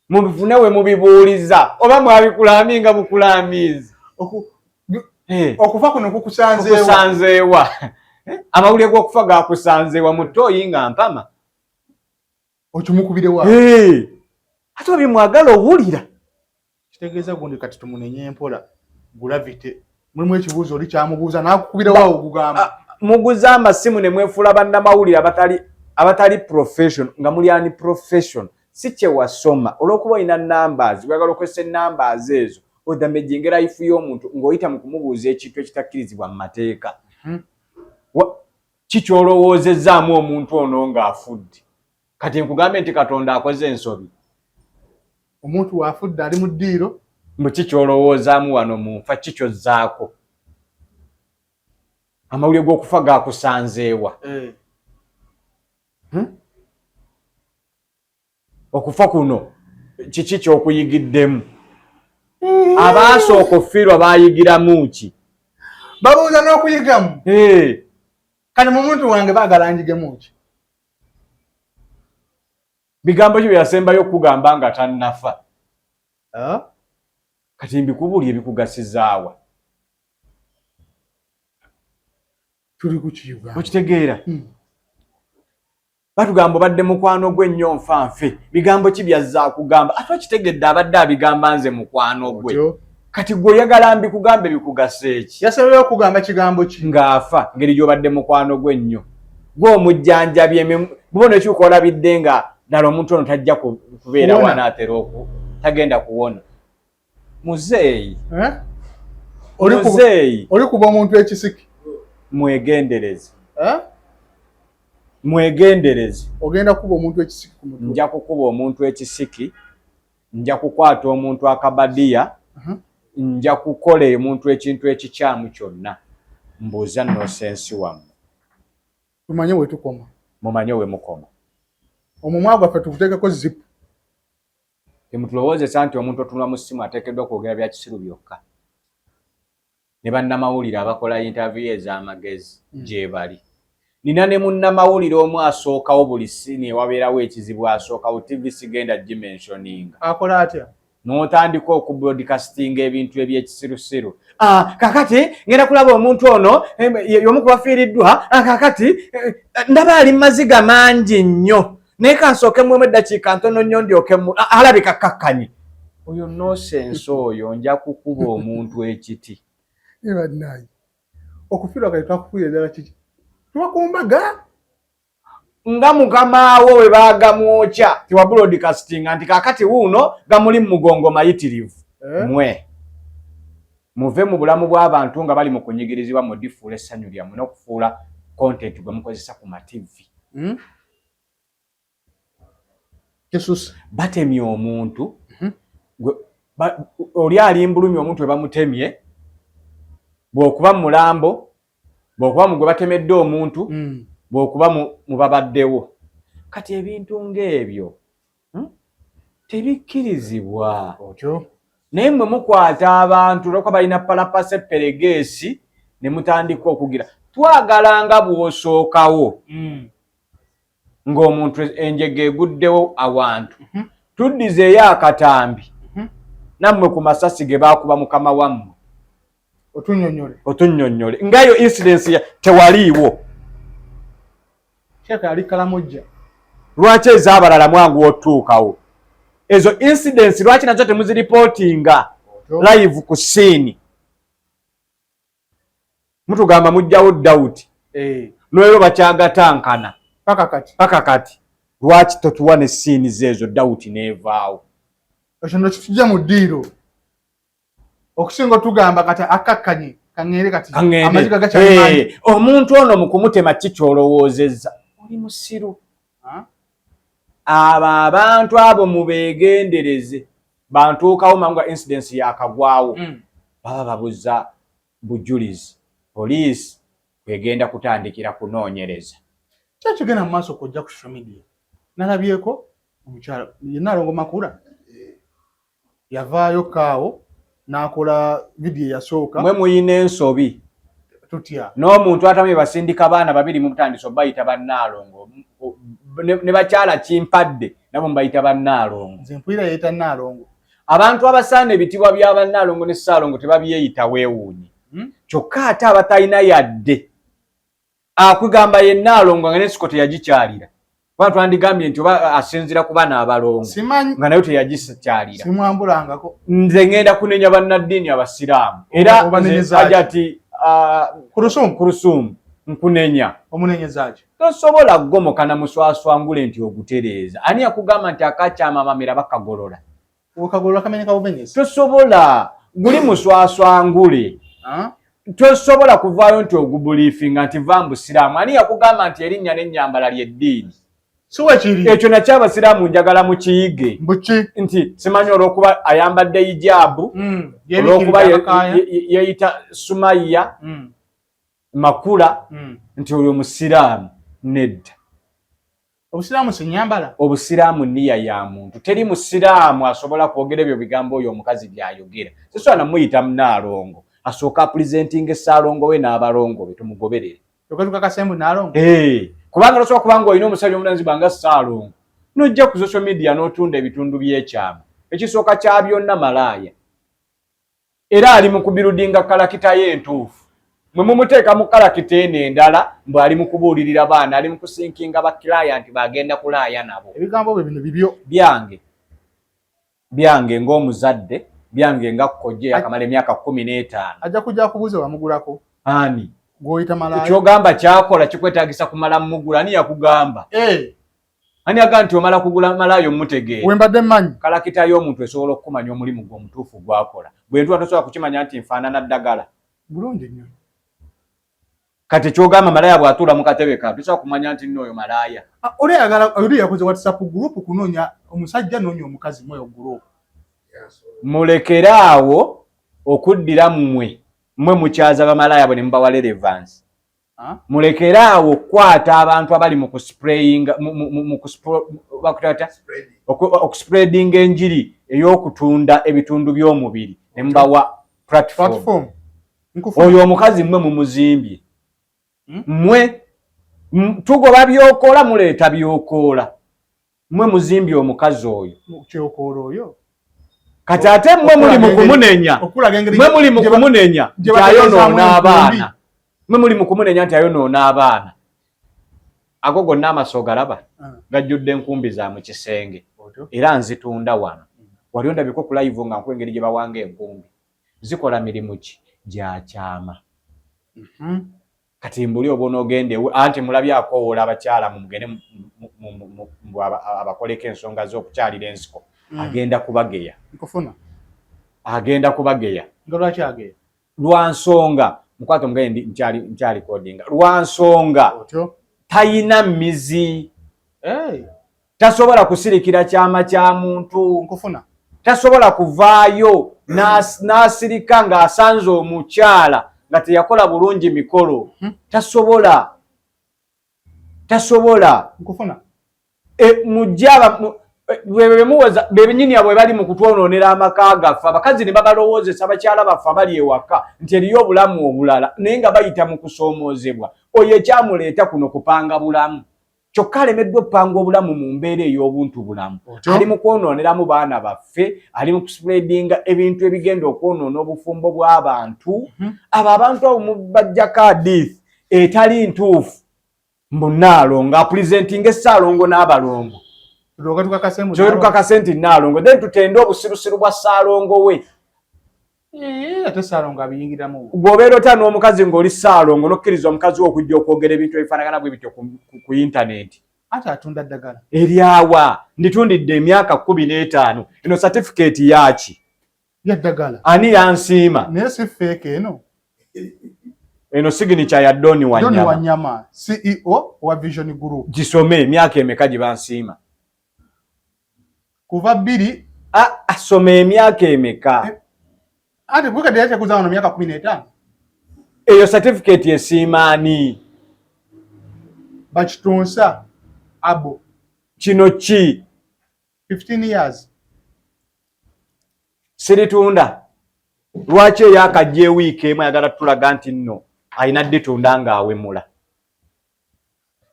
Mubifune we mubibuuliza, oba mwabikulami nga bukulamizi. Okufa kuno kukusanzeewa. Kukusanzeewa. Amawulire g'okufa gakusanzeewa mu ttooyi nga mpama. Okimukubirewa. Ate oba byemwagala owulira. Kitegeeza gundi kati tumunenye mpola gravity, mulimu ekibuuzo oli kyamubuuza n'akukubirawo ogugamba. Muguze amasimu ne mwefuula bannamawulire abatali profession, nga muli ani profession, si kye wasoma. Olw'okuba olina numbers, oyagala okozesa enumbers ezo odamaginga life y'omuntu ng'oyita mu kumubuuza ekintu ekitakkirizibwa mu mateeka. Kikyolowoozezaamu omuntu ono ng'afudde? Kati nkugambe nti Katonda akoze ensobi? Omuntu waafudde ali mu ddiiro. Mbu kikyolowoozaamu wano mu nfa, kikyozzaako? Amawulire g'okufa gakusanzeewa? Eh. Okufa kuno kiki kyokuyigiddemu? Abaasooka ofiirwa baayigiramu ki? Babuuza n'okuyigamu. Kati mu muntu wange baagala njigemu ki? Bigambo ki byeyasembayo okugamba nga tannafa? Kati mbikubuulye, bikugasizaawa? Tuli ku ki, Uganda? Okitegeera? Batugamba obadde mukwano gwe nnyo, nfa nfe. Bigambo ki byazza akugamba? Ate okitegedde, abadde abigamba nze mukwano gwe. Kati gwe oyagala mbikugambe bikugasa eki? Yasembeyo okugamba kigambo ki? Ng'afa, ngeri gy'obadde mukwano gwe nnyo, gwe omujjanjabye, bubona ekyuka olabidde nga ddala omuntu ono tajja kubeera wanaatera oku tagenda kuwona. Muzeeyi. Eh? Muzeeyi. Oli kuba omuntu ekisiki. Mwegendereze. Eh? Mwegendereze. Ogenda kuba omuntu ekisiki ku mutwe. Nja kukuba omuntu ekisiki, nja kukwata omuntu akabadiya, nja kukola omuntu ekintu ekikyamu kyonna. Mbuuza nonsense wammwe. Tumanye we tukoma. Mumanye we mukoma. Omumwa gwaffe tuguteekeko zipu. Temutulowoozesa nti omuntu otunula mu ssimu ateekeddwa kwogera bya kisiru byokka. Ne bannamawulire abakola interview ez'amagezi gyebali. Nina ne munnamawulire omu asookawo buli scene ewabeerawo ekizibu, asookawo TV, sigenda gimentioninga. Akola atya? N'otandika okubroadcastinga ebintu ebyekisirusiru. Ah, kakati ngenda kulaba omuntu ono y'omu ku bafiiriddwa. Ah, kakati ndaba ali maziga mangi nnyo, naye kansooke muwemu eddakiika ntono nnyo ndyoke alabika kakkanye. Oyo nonsense oyo, nja kukuba omuntu ekiti. Bannaaye, okufiirwa kati twakufiira ddala kiki? Tubakumbaga. Nga mukamaawo we baagamwokya, tiwa broadcastinga nti kakati wuuno gamuli mu mugongo mayitirivu. Eh? Mwe muve mu bulamu bw'abantu nga bali mu kunyigirizibwa, mudifuula essanyu lyammwe n'okufuula content gwe mukozesa ku mativi. Kisusse. Batemye omuntu, oli ali mbulumi, omuntu we bamutemye, bw'okuba mu mulambo, bw'okuba mu gwe batemedde omuntu, bw'okuba mu babaddewo. Kati ebintu ng'ebyo, Tebikkirizibwa. Otyo. Naye mmwe mukwata abantu olwokuba balina palapasa eperegeesi ne mutandika okugira twagala nga bw'osookawo ng'omuntu enjega eguddewo awantu, tuddizeeyo akatambi nammwe ku masasi ge baakuba mukama wammwe. Otunyonyole. Otunnyonnyole ngayo incidence tewaliiwo. Sheeka yali Kalamojja. Lwaki ez'abalala mwangu otuukawo? Ezo incidence lwaki nazo temuziripootinga Otyo. live ku scene? Mutugamba mujjawo doubt. Nolero bakyagatankana. Paka kati. Paka kati. Lwaki totuwa ne scene zeezo, doubt n'evaawo? Ekyo no kitujja mu ddiiro okusinga otugamba kati akakkanye kaŋŋende kati. Kaŋŋende. Amaziga gakyali mangi. Omuntu ono mu kumutema ki ky'olowoozezza? Oli musiru. Ah? Abo abantu abo mubeegendereze, bantuukawo mangu nga incidence yakagwawo. Baba babuza bujulizi, poliisi kwegenda kutandikira kunoonyereza. Ki ekigenda mu maaso kojja ku social media? Nalabyeko omukyala yenna Alongo Makula yavaayo kaawo n'akola vidiyo eyasooka. Mwe muyina ensobi. Tutya? N'omuntu atamye basindika baana babiri, mutandise obayita bannaalongo, ne bakyala Kimpadde nabo mubayita bannaalongo. Nze mpulira yeeyita Nnaalongo. Abantu abasaana ebitibwa bya bannaalongo ne Ssaalongo tebabyeyita, weewuunye. Kyokka ate abatalina yadde akugamba ye Nnaalongo nga n'ensiko teyagikyalira, kuba twandigambye nti oba asinzira ku bana abalongo Simanyi. nga nayo teyagikyalira. Simwambulangako. Nze ngenda kunenya bannaddiini abasiraamu era nze Obanenyeza ki? Hajati Kulusumu. Kulusumu, nkunenya. Omunenyeza ki? Tosobola kugomoka na muswaswangule nti ogutereeza. Ani yakugamba nti akakyama amamera bakagolola? Okagolola kamenyeka bumenyesi. Tosobola, guli muswaswangule. Ah? Tosobola kuvaayo nti ogubuliifinga nti va mbusiraamu. Ani yakugamba nti erinnya n'ennyambala ly'eddiini? Si wekiri. Ekyo nakyo abasiraamu njagala mukiyige. Mbuki? Nti simanyi olw'okuba ayambadde hijaabu, olw'okuba Yebikkirira yeeyita Sumaya Makula, nti oyo musiraamu. Nedda. Obusiraamu si nyambala. Obusiraamu niya ya muntu. Teri musiraamu asobola kwogera ebyo bigambo oyo omukazi byayogera. Sisobola namuyita munaalongo. Asooka apresentinga essaalongo we n'abalongo be, tumugoberere. Kyokka tukakase mbu Nnaalongo. Kubanga tosobola kubanga olina omusajja omulanzibwa nga Ssaalongo n'ojja ku social media n'otunda ebitundu by'ekyama. Ekisooka kya byonna, malaaya, era ali mu kubuildinga character ye entuufu. Mwe mumuteeka mu character eno endala mbu ali mu kubuulirira baana, ali mu kusinkinga ba client bagenda kulaaya nabo. Ebigambo bye bino bibyo. Byange, byange ng'omuzadde, byange nga kojja yakamala emyaka 15. Ajja kujja akubuuze wamugulako. Ani? Gw'oyita malaaya. Kyogamba kyakola kikwetaagisa kumala mugula? Ani yakugamba? Ani agamba nti omala kugula malaaya omutegeera? We mbadde mmanyi. Character y'omuntu esobola okukumanya omulimu gwe omutuufu gwakola. Bwe ntuba tosobola kukimanya nti nfaanana ddagala. Bulungi nnyo. Kati kyogamba malaaya bw'atuula mu katebe ka tosobola kumanya nti nno oyo malaaya? Ah, oli ayagala, oli yakoze WhatsApp group kunoonya omusajja, noonya omukazi mweyo group. Mulekere awo okuddira mmwe, mmwe mukyaza bamalaaya bwe ne mubawa relevance. Ah? Mulekere awo okukwata abantu abali mu kusprayinga mu bakutata okuspreadinga enjiri ey'okutunda ebitundu by'omubiri ne mubawa platform. Platform. Oyo omukazi mmwe mumuzimbye. Mmwe tugoba byokoola, muleeta byokoola. Mmwe muzimbye omukazi oyo. Kyokoola oyo. Kati ate mmwe muli mu kumunenya, mwe muli mu kumunenya nti ayonoona abaana. Mwe muli mu kumunenya nti ayonoona abaana. Ago gonna amaso galaba gajjudde enkumbi za mu kisenge, era nzitunda wano. Wali ondabiko ku live nga nkuwa engeri gye bawanga enkumbi. Zikola mirimu ki? Gya kyama. Kati mbuli oba onoogenda ewe anti mulabye akoowoola abakyala mumugende abakoleko ensonga z'okukyalira ensiko. Agenda kubageya. Nkufuna. Agenda kubageya. Nga lwaki ageya? Lwa nsonga mukwate omugende nkyali kodinga. Lwa nsonga tayina mizi. Hey. Tasobola kusirikira kyama kya muntu. Nkufuna. Tasobola kuvaayo n'asirika ng'asanze omukyala nga teyakola bulungi mikolo. Tasobola. Tasobola. Nkufuna. Mujja bemuwoza benyini abo bali mu kutwonoonera amaka gaffe, abakazi ne babalowoozesa abakyala baffe abali ewaka nti eriyo obulamu obulala, naye nga bayita mu kusoomoozebwa. Oyo ekyamuleeta kuno kupanga bulamu, kyokka alemeddwa okupanga obulamu mu mbeera ey'obuntu bulamu. Ali mu kwonooneramu baana baffe, ali mu kuspreadinga ebintu ebigenda okwonoona obufumbo bw'abantu. Abo abantu abo mubajjako hadith etali ntuufu mbu Nnaalongo apurezentinga essaalongo n'abalongo. Tukakase nti Nnaalongo, then tutende obusirusiru bwa ssaalongo we. Ate ssaalongo abiyingiramu. Bw'obeera otya n'omukazi ng'oli ssaalongo n'okkiriza omukazi we okujja okwogera ebintu ebifaanagana bwe bityo ku intaneti? Ate atunda ddagala. Eryawa? Nditundidde emyaka 15. Eno satifikeeti yaaki? Ya ddagala. Ani yansiima? Naye si fake eno. Eno signature ya Doni Wanyama. Doni Wanyama, CEO wa Vision Group. Gisome emyaka emeka gye bansiima? Kuva 2. Asoma emyaka emeka? Ate bwekadde yakyekuza wano myaka 15. Eyo certificate esiima ani? Bakitunsa abo. Kino ki? 15 years. Siritunda. Lwaki eyakajja ewiiki emu ayagala tulaga nti nno alina dditunda ng'awemula?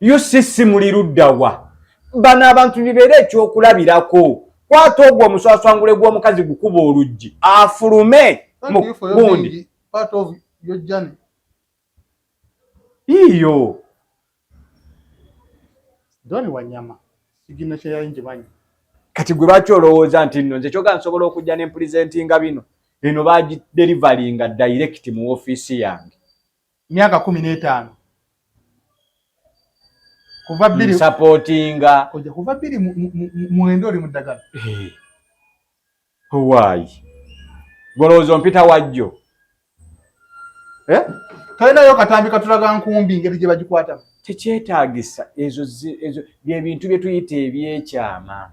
UCC muli luddawa? Bano abantu bibeere ekyokulabirako. Kwata ogwo omuswaswangule gw'omukazi gukuba oluggi afulume mu gundi. Part of your journey. Iyo. Doni Wanyama. Signature ya njimanyi. Kati gwe lwaki olowooza nti nno nze kyoga nsobola okujja ne mpresentinga bino? Eno bagidelivaringa direct mu ofiisi yange. Myaka 15. Kuva 2 supportinga. Koja kuva 2 mwendo oli mu ddagala. Why? Golowooza ompita wajjo. Talinayo katambi katulaga nkumbi ngeri gye bagikwatamu. Tekyetaagisa. Ezo bye bintu bye tuyita ebyekyama.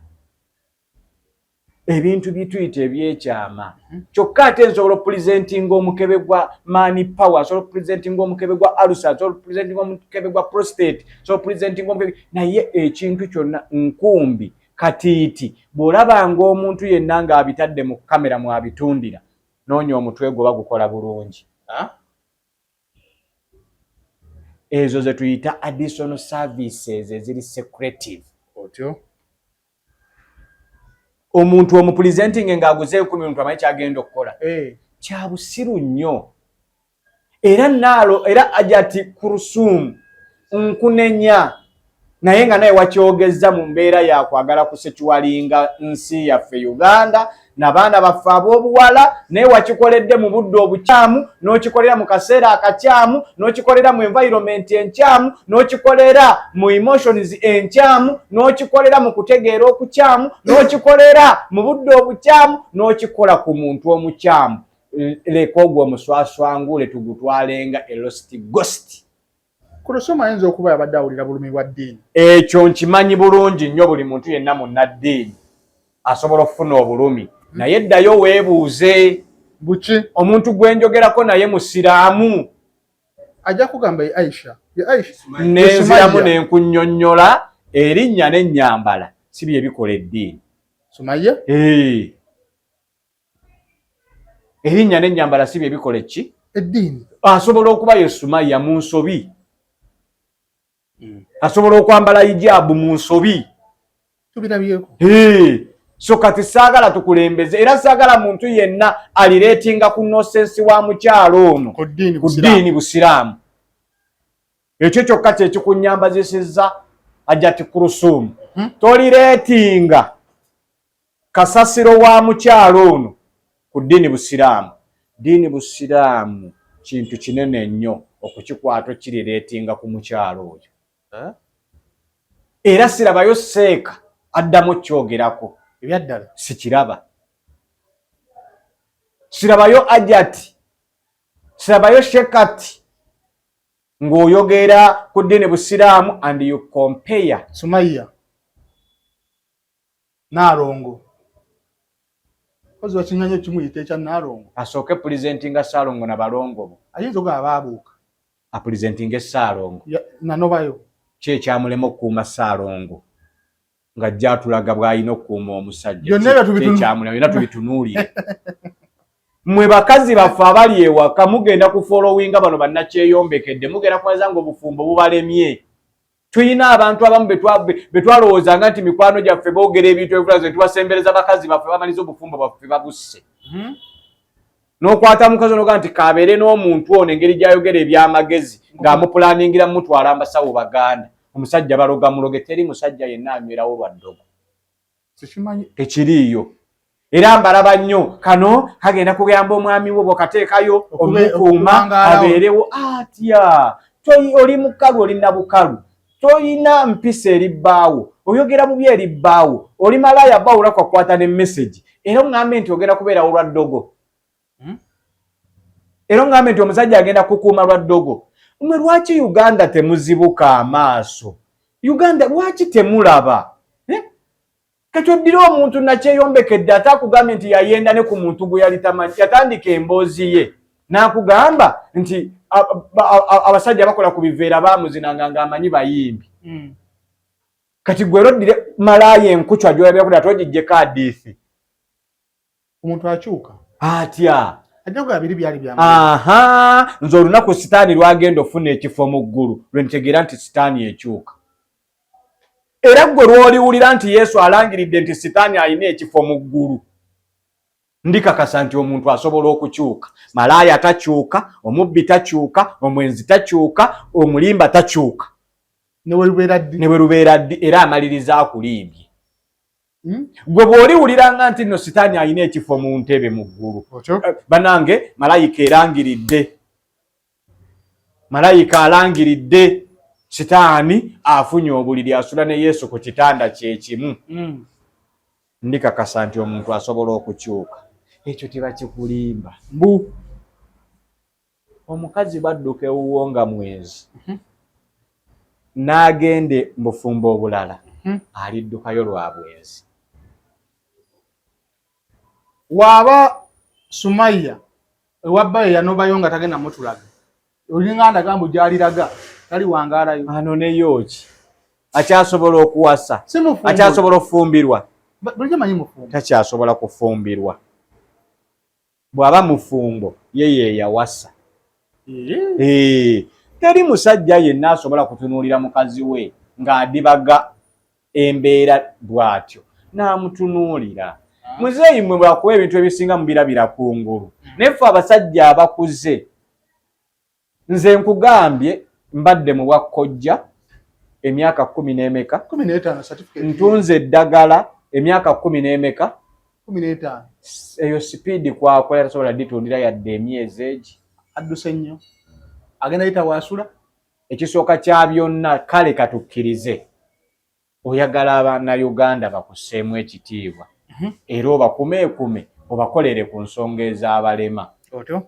Ebintu bye tuyita ebyekyama. Kyokka ate nsobola okupresentinga omukebe gwa man power, nsobola okupresentinga omukebe gwa ulcer, nsobola okupresentinga omukebe gwa prostate, nsobola okupresentinga omukebe, naye ekintu kyonna nkumbi katiiti. Bw'olabanga omuntu yenna ng'abitadde mu kamera mw'abitundira, noonya omutwe gwo bagukola bulungi. Ezo ze tuyita additional services eziri secretive. Otyo. Omuntu omupresenting ng'aguze 10 muntu amanyi ky'agenda okukola. Kya busiru nnyo. Era naalo era ajati kurusum nkunenya naye nga naye wakyogezza mu mbeera ya kwagala kusekiwalinga nsi yaffe Uganda n'abaana baffe ab'obuwala, naye wakikoledde mu budde obukyamu, n'okikolera mu kaseera akakyamu, n'okikolera mu environment enkyamu, n'okikolera mu emotions enkyamu, n'okikolera mu kutegeera okukyamu, n'okikolera mu budde obukyamu, n'okikola ku muntu omukyamu. Leka ogwo omuswaswangule tugutwalenga a lost ghost. Kulosoma ayinza okuba yabadde awulira bulumi bwa ddiini. Ekyo nkimanyi bulungi nnyo, buli muntu yenna munnaddiini asobola okufuna obulumi. Naye ddayo weebuuze. Buki? Omuntu gwe njogerako naye musiraamu. Ajja kugamba ye Aisha. Ye Aisha. Nenziramu ne nkunnyonnyola erinnya n'ennyambala si bye bikola eddiini. Sumaya? Erinnya n'ennyambala si bye bikola eki? Eddiini Asobola okuba ye Sumaya mu nsobi. Asobola okwambala hijaabu mu nsobi. Tubirabyeko. So kati saagala tukulembeze, era saagala muntu yenna alirelatinga ku nonsense wa mukyalo ono ku ddiini. Ku ddiini busiraamu. Ekyo kyokka kyekikunyambazisiza Hajati Kurusumu. Tolirelatinga kasasiro wa mukyalo ono ku ddiini busiraamu. Ddiini busiraamu kintu kinene nnyo okukikwata okirelatinga ku mukyalo oyo. Eh? Era sirabayo seeka addamu kyogerako. Ebyaddala. Sikiraba. Sirabayo ajati, sirabayo shekati ng'oyogera ku ddiini busiraamu and you compare Sumaya Naalongo kozi wakiŋŋanya kimuyita ekya Naalongo. Asooke presentinga Saalongo na balongo bo. Ayinza okugaba baabuuka. Apresentinga Saalongo. Nanobayo. Ki ekyamulema okukuuma Saalongo ng'ajja atulaga bw'alina okukuuma omusajja? Byonna ebyo Ekyamulema byonna tubitunuulire. Mmwe bakazi baffe abali ewaka, mugenda ku followinga bano bannakyeyombekedde, mugenda kubaza nga obufumbo bubalemye. Tulina abantu abamu betwalowoozanga nti mikwano gyaffe, boogera ebintu ebivulaze, tubasembereza bakazi baffe, bamaliza obufumbo bwaffe babusse. N'okwata mukazi onoga nti kabeere n'omuntu ono, engeri gy'ayogera ebyamagezi, ng'amupulaningira mutwala mbasawo baganda. Omusajja baloga muloge, teri musajja yenna anywerawo lwa ddogo. Sikimanyi. Tekiriiyo. Era mbalaba nnyo, kano kagenda kugamba omwami wo bw'okateekayo omukuuma okuwangaalawo. Abeerewo atya? Oli mukalu, oli nabukalu, tolina mpisa eri bbaawo, oyogera bubi eri bbaawo, oli malaaya bbaawo, olwakwakwata ne message, era oŋŋambe nti ogenda kubeerawo lwa ddogo? Era oŋŋambe nti omusajja agenda kukuuma lwa ddogo? Mwe lwaki Uganda temuzibuka amaaso? Uganda lwaki temulaba? Eh? Kati oddire omuntu nakyeyombekedde, ate akugambye nti yayenda ne ku muntu gwe yali tamanyi, yatandika emboozi ye n'akugamba nti abasajja bakola ku biveera baamuzinanga ng'amanyi bayimbi. Kati gwe era oddire malaaya enkucwa gyolabira kuli, ate ogiggyeko adiithi. Omuntu akyuka. Atya? Ajja kugaba biri byali bya. Aha, nze olunaku sitaani lwagenda ofuna ekifo mu ggulu lwe ntegeera nti sitaani ekyuka. Era ggwe lw'oliwulira nti Yesu alangiridde nti sitaani alina ekifo mu ggulu, ndikakasa nti omuntu asobola okukyuka. Malaaya takyuka, omubbi takyuka, omwenzi takyuka, omulimba takyuka. Ne bwe lubeera ddi. Ne bwe lubeera ddi, era amaliriza akulimbye. Gwe bw'oliwuliranga nti nno sitaani alina ekifo mu ntebe mu ggulu. Otyo. Banange, malayika erangiridde, malayika alangiridde sitaani afunye obuliri, asula ne Yesu ku kitanda kyekimu, ndikakasa nti omuntu asobola okukyuka. Ekyo tebakikulimba. Mbu omukazi badduka ewuwo nga mwenzi n'agende mu bufumbo obulala, aliddukayo lwa bwenzi. Waaba Sumaya ewabbayo yanobayo nga tagenda mutulaga, olinga ndaga mbu gyaliraga tali wangaalayo. Anoneyo ki? Akyasobola okuwasa? Si mufumbo. Akyasobola okufumbirwa? Bulijjo manyi mufumbo. Takyasobola kufumbirwa. Bw'aba mufumbo, ye yeyawasa. Eh, teri musajja yenna asobola kutunuulira mukazi we ng'adibaga embeera bw'atyo n'amutunuulira. Muzeeyi, mmwe bwakuba ebintu ebisinga mubirabira kungulu, naye ffe abasajja abakuze, nze nkugambye, mbadde mu bwakkojja emyaka 10 n'emeka? 15 certificate. Ntunze eddagala emyaka 10 n'emeka? 15. Eyo sipiidi kwakola tasobola ditundira yadde emyezi egi. Adduse nnyo, agenda yita wasula. Ekisooka kya byonna, kale katukkirize oyagala Abannayuganda bakusseemu ekitiibwa, era obakumeekume, obakolere ku nsonga ez'abalema. Otyo.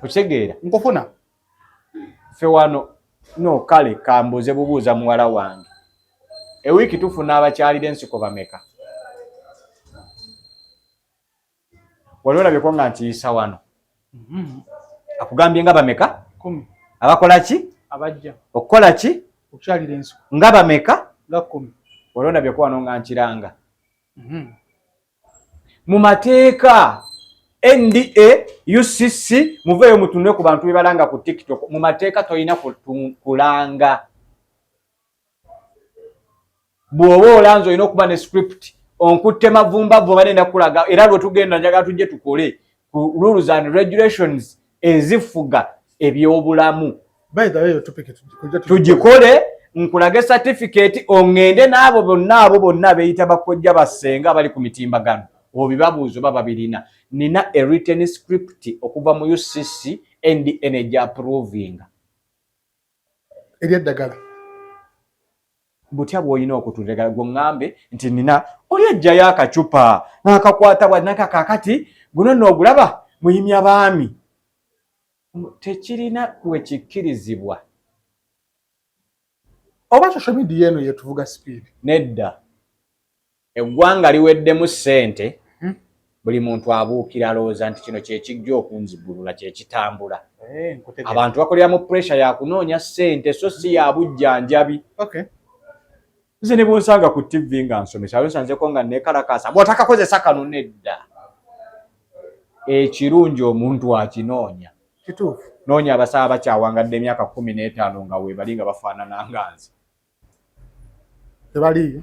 Okitegeera? Nkufuna. Ffe wano no, kale kambuuze bubuuza muwala wange, ewiiki tufuna abakyalira ensiko bameka? Wali olabyeko nga nkiyisa wano? Akugambye nga bameka? 10. Abakola ki? Abajja. Okukola ki? Okukyalira ensiko. Nga bameka? Nga 10. Wali olabyeko wano nga nkiranga? Mu mateeka. NDA, UCC, muveeyo mutunule ku bantu bebalanga ku TikTok. Mu mateeka tolina kulanga. Bw'oba olanze olina okuba ne script. Onkutte mavumbavu oba nenda kulaga, era lwe tugenda njagala tujje tukole ku rules and regulations ezifuga ebyobulamu. By the way, topic tugikole, nkulage certificate, oŋŋende n'abo bonna, abo bonna beeyita bakojja bassenga bali ku mitimbagano, obibabuuza oba babirina. Nina a written script okuva mu UCC, NDA ejja approvinga. Eri eddagala. Butya bw'olina okutundagala gwe ŋŋambe nti nina oli ajjayo akacupa n'akakwata bwa naka kakati guno nno ogulaba muyimya baami, tekirina we kikkirizibwa. Oba social media eno yetuvuga speed? Nedda, eggwanga liweddemu ssente. Buli muntu abuukira alowooza nti kino kyekijja okunzigulula, kyekitambula. Abantu bakolera mu pressure ya kunoonya ssente, so si ya bujjanjabi. Nze ne bwonsanga ku TV nga nsomesa, nsanzeko nga neekalakaasa bw'otakakozesa kano, nedda. Ekirungi omuntu akinoonya. Kituufu. Noonya abasawo bakyawangadde emyaka 15 nga weebali nga bafaanana nga nze. Tebaliiyo.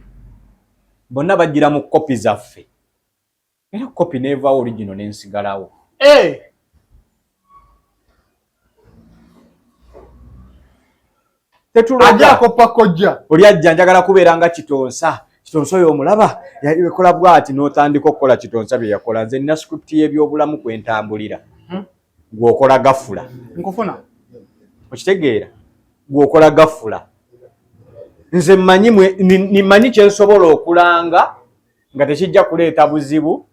Bonna bajjira mu kopi zaffe, era kopi neevaawo, original nensigalawo. Tetuloga. Ajja akoppa kojja. Oli ajja, njagala kubeera nga Kitonsa. Kitonsa oyo omulaba yakola bwati, n'otandika okukola Kitonsa bye yakola. Nze nina script y'ebyobulamu kwentambulira. Gw'okola gafula. Nkufuna. Okitegeera? Gw'okola gafula. Nze mmanyi nimanyi kyensobola okulanga nga tekijja kuleeta buzibu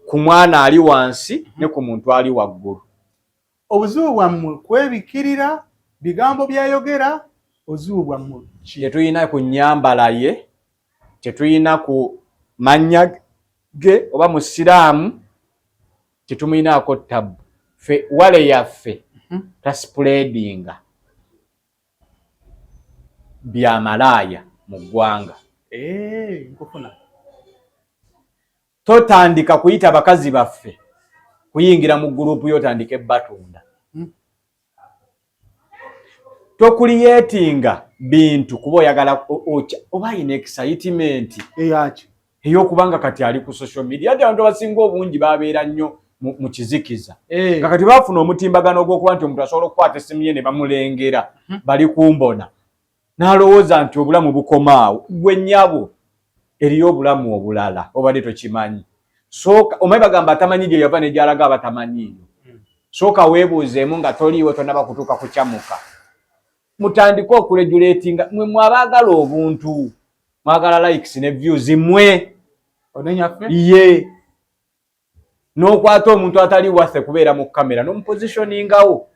ku mwana ali wansi ne ku muntu ali waggulu. Obuzibu bwammwe kwebikirira bigambo byayogera, obuzibu bwammwe ki? Tetulina ku nnyambala ye, tetulina ku mannya ge oba musiraamu, tetumuyinaako tabu. Ffe wale yaffe taspreadinga byamalaaya mu ggwanga. Nkufuna. Totandika kuyita bakazi baffe kuyingira mu gurupu yo, otandike batunda. Tocreatinga bintu kuba oyagala oba ayina excitement Eyaki? ey'okubanga kati ali ku social media. Ati abantu abasinga obungi babeera nnyo mu kizikiza, nga kati bafuna omutimbagano ogw'okuba nti omuntu asobola okukwata essimu ye ne bamulengera bali kumbona, n'alowooza nti obulamu bukomaawo. Gwe nnyabo, eriyo obulamu obulala obadde tokimanyi. Sooka omanyi, bagamba atamanyi gye yava ne gy'alaga aba tamanyiiyo. Sooka weebuuzeemu nga toliiwo, tonaba kutuuka kukyamuka. Mutandike okuregulatinga mwe mwabaagala obuntu, mwagala likes ne views mwe. Onenyaffe. Ye n'okwata omuntu atali waffe kubeera mu kamera n'omupositioningawo,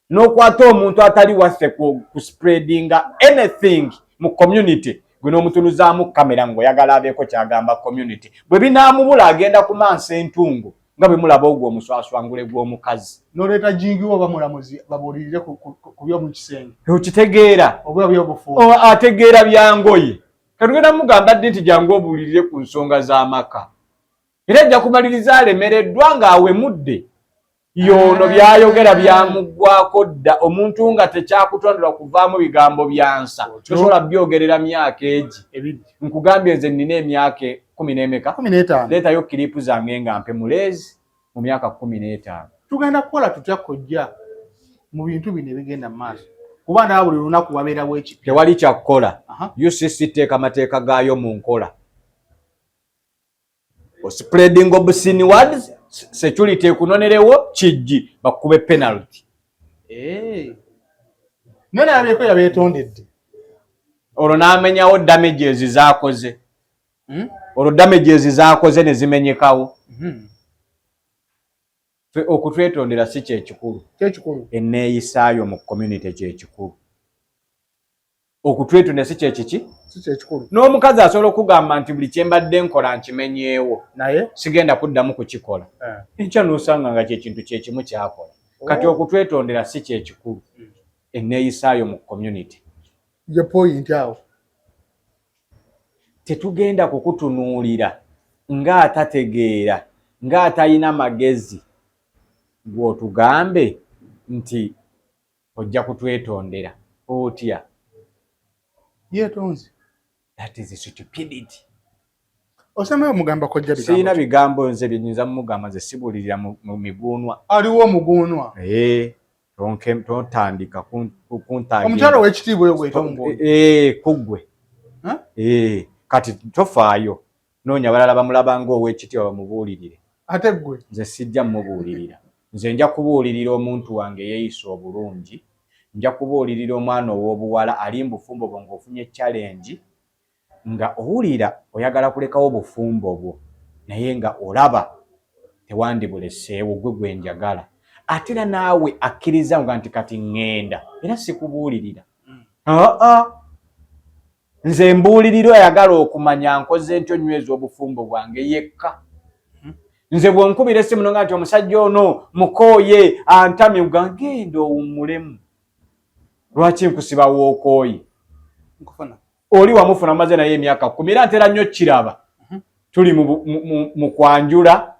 n'okwata omuntu atali waffe ku spreadinga anything mu community, gwe n'omutunuzaamu kamera ng'oyagala abeeko kyagamba community. Bwe binaamubula agenda kumansa entungo nga bwe mulaba ogwo omuswaswangule gw'omukazi. Noleeta jingiwo oba mulamuzi babuulirire ku by'omu kisenge. Okitegeera? Oba by'obufumbo. Ategeera byangoye. Katugenda mugamba ddi nti jangu obuulirire ku nsonga z'amaka, era ajja kumaliriza alemereddwa ng'awemudde yoono byayogera byamuggwako dda. Omuntu nga tekyakutondera kuvaamu bigambo byansa, tosobola byogerera myaka egi. Ebiri. Nkugambye nze nina emyaka kumi n'emeka? 15. Leetayo clip zange nga mpe muleezi mu myaka 15. Tugenda kukola tutya kojja mu bintu bino ebigenda mu maaso, kuba ndaba buli lunaku wabeerawo ekipya? Tewali kyakukola. UCC teeka amateeka gaayo mu nkola. Spreading obscene words, security ekunonerewo kijji bakube penalty. Naye nalabyeko yabeetondedde. Olwo n'amenyawo damages z'akoze. Olwo damages z'akoze ne zimenyekawo. Ffe okutwetondera si kyekikulu. Kyekikulu. Enneeyisaayo mu community kyekikulu. Okutwetondera si kyekiki? Si kyekikulu. N'omukazi asobola okugamba nti buli kyembadde nkola nkimenyeewo, naye sigenda kuddamu kukikola. Enkya n'osanga nga kyekintu kyekimu kyakola kati. Okutwetondera si kyekikulu, enneeyisaayo mu community. Ye point awo. Tetugenda kukutunuulira ng'atategeera. Ng'atalina magezi gw'otugambe nti ojja kutwetondera otya? Yeetonze. That is stupidity. Osembayo omugamba kojja bigambo Sirina ki? Bigambo nze byenyinza mugamba, nze sibuulirira mu miguunwa. Aliwo omuguunwa. Eh, tontandika kuntagira. Omukyala ow'ekitiibwa oyo gweyita omuguunwa. Eh, kuggwe. Huh? Eh, kati tofaayo, noonya abalala bamulaba ng'ow'ekitiibwa bamubuulirire. Ate ggwe? Nze sijja mubuulirira. Nze nja kubuulirira omuntu wange yeeyisa obulungi, nja kubuulirira omwana ow'obuwala ali mu bufumbo bwo ng'ofunye challenge, nga owulira oyagala kulekawo obufumbo bwo naye nga olaba tewandibuleseewo, gwe gwe njagala. Ate era naawe akkiriza nga nti kati ŋŋenda, era sikubuulirira. Aa, nze mbuulirira oyagala okumanya nkoze ntyo nyweza obufumbo bwange yekka. Nze bw'onkubira essimu nonga nti omusajja ono mukooye antamye, nga genda owummulemu, lwaki nkusiba wookooye? Nkufuna. Oli wamufuna mumaze naye emyaka 10. Era ntera nnyo kiraba tuli mu kwanjula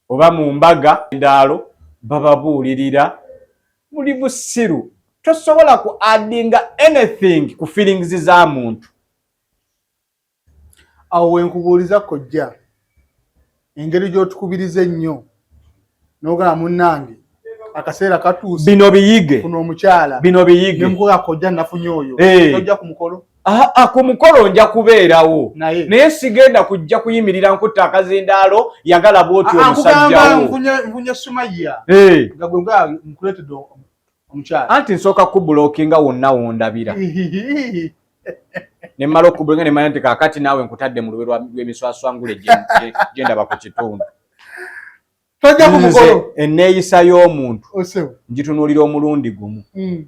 oba mu mbaga endaalo, bababuulirira buli busiru. Tosobola ku addinga anything ku feelings za muntu. Awo wenkubuuliza kojja, engeri gy'otukubiriza ennyo n'ogamba munnange akaseera katuuse, Bino biyige. Funa omukyala. Bino biyige. Nemukuga kojja nafunye oyo. Eh. Tojja ku mukolo? Aa, ku mukolo nja kubeerawo, naye naye sigenda kujja kuyimirira nkutta akazindaalo yagala bwoti Ah, nkugamba omusajjawo. nfunye Sumaya, Eh. nga gwe nga nkuleetedde omukyala. Anti nsooka kublockinga wonna wondabira, ne mmala okublockinga ne mmanya nti kaakati naawe nkutadde mu lube lw'emiswaswangule gye ndaba ku kitundu. Tojja ku Nze mukolo? enneeyisa y'omuntu Osebo. ngitunuulira omulundi gumu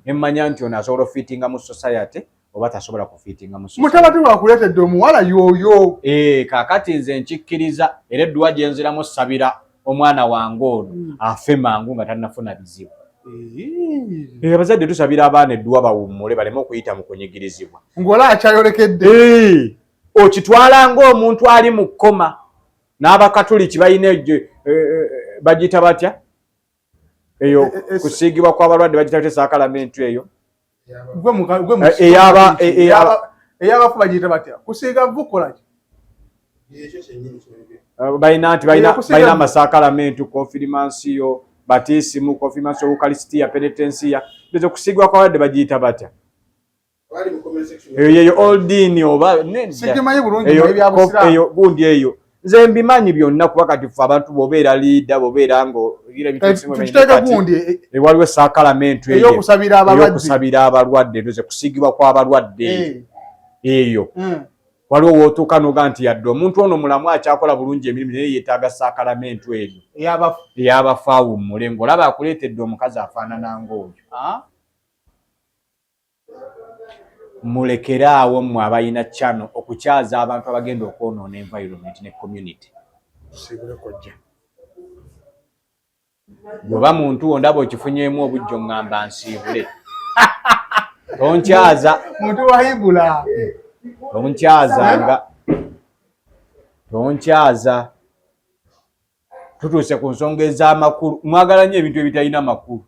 ne mmanya nti ono asobola ofiitinga mu society oba tasobola kufiitinga mu society. Mutabani wakuleetedde omuwala yoyo. Eh, kaakati nze nkikkiriza era edduwa gye nziramu ssabira omwana wange ono afe mangu nga tannafuna bizibu. Eh, abazadde tusabira abaana edduwa bawummule baleme okuyita mu kunyigirizibwa. Ng'ola akyayolekedde. Eh, okitwala ng'omuntu ali mu kkoma n'abakatuliki balina egyo bagiyita batya eyo? Kusiigibwa kw'abalwadde bagiyita batya saakalamentu eyo? Ey'abafu bagiyita batya? Kusiiga vvu, kola ki? Balina nti balina amasakalamentu, konfirimansiyo, batisimu, konfirimansiyo, ukalisitiya, penetensiya. Ezo kusiigibwa kw'abalwadde bagiyita batya eyo? Yeyo oldin oba? Sigimanyi bulungi. Eyo gundi eyo nze mbimanyi byonna, kuba kati fe abantu bw'obeera leader, bw'obeera nga waliwo esaakalamentu eyokusabira abalwadde, nze kusiigibwa kw'abalwadde eyo. Waliwo wootuuka noga nti yadde omuntu ono mulamu akyakola bulungi emirimu, naye yeetaaga saakalamentu eryo ey'abafu awummule, ng'olaba akuleetedde omukazi afaanana ng'oyo. Mulekere awo mmwe abalina channel okukyaza abantu abagenda okwonoona environment ne community. Bw'oba muntu wo ndaba okifunyeemu obujjo, ŋŋamba nsiibule, tonkyaza. Muntu wayigula. Tonkyazanga, tonkyaza. Tutuuse ku nsonga ez'amakulu. Mwagala nnyo ebintu ebitalina makulu.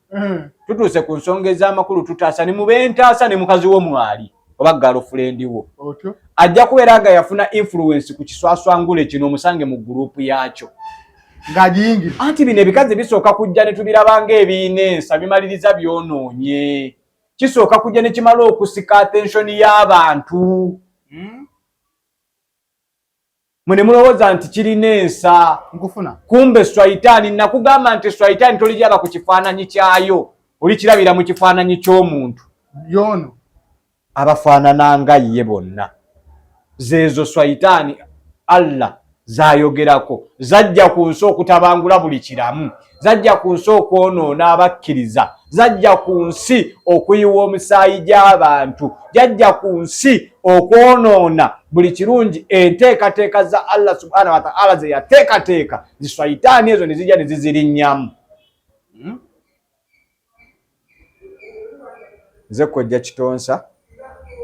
Tutuuse ku nsonga ez'amakulu. Tutaasa ne mube ntaasa ne mukazi wo mwali oba girlfriend wo ajja kubeera nga yafuna influence ku kiswaswangule kino, omusange mu group yakyo. Ng'agiyingira. Anti bino ebikazi bisooka kujja ne tubiraba ng'ebiina ensa, bimaliriza byonoonye. Kisooka kujja ne kimala okusika attention y'abantu, mwe ne mulowooza nti kirina ensa. Nkufuna. Kumbe swaitaani. Nakugamba nti swaitaani tolijaba ku kifaananyi kyayo, olikirabira mu kifaananyi ky'omuntu. Yono. Abafaanana nga ye bonna zeezo swaitaani Allah zayogerako. Zajja ku nsi okutabangula buli kiramu, zajja ku nsi okwonoona abakkiriza, zajja ku nsi okuyiwa omusaayi gy'abantu, jajja ku nsi okwonoona buli kirungi. Enteekateeka za Allah subhanahu wataala ze yateekateeka, ziswaitaani ezo ne zijja ne zizirinnyamu. Nze kojja Kitonsa,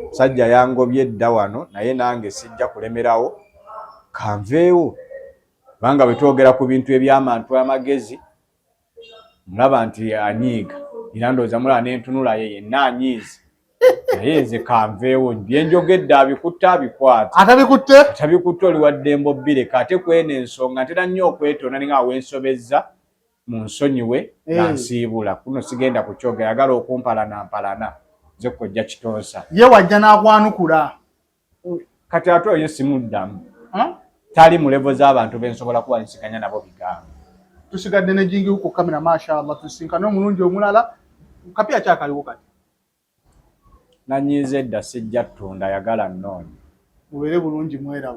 musajja yangobye edda wano, naye nange sijja kulemerawo, kanveewo. Kubanga bwe twogera ku bintu ebyamantu amagezi, mulaba nti anyiiga, era ndowooza mulaba n'entunula ye yenna anyiize, naye nze kanveewo. Byenjogedde abikutte abikwata. Atabikutte? Atabikutte oli waddembe obbireka. Ate kweno ensonga ntera nnyo okwetonda ninga wensobezza mu nsonyiwe nga nsiibula kuno sigenda kukyogera. Yagala okumpalana mpalana, nze kojja Kitonsa. Ye wajja n'akwanukula. Kati ate oyo simuddamu, tali mu level z'abantu bensobola kuwanyisiganya nabo bigambo. Tusigadde ne jingiwo ku kamera. Mashallah, tusinkane omulungi omulala. Kapya kyakaliwo kati. Nanyiiza edda, sijja ttunda, yagala nnoonya. Mubeere bulungi, mweraba.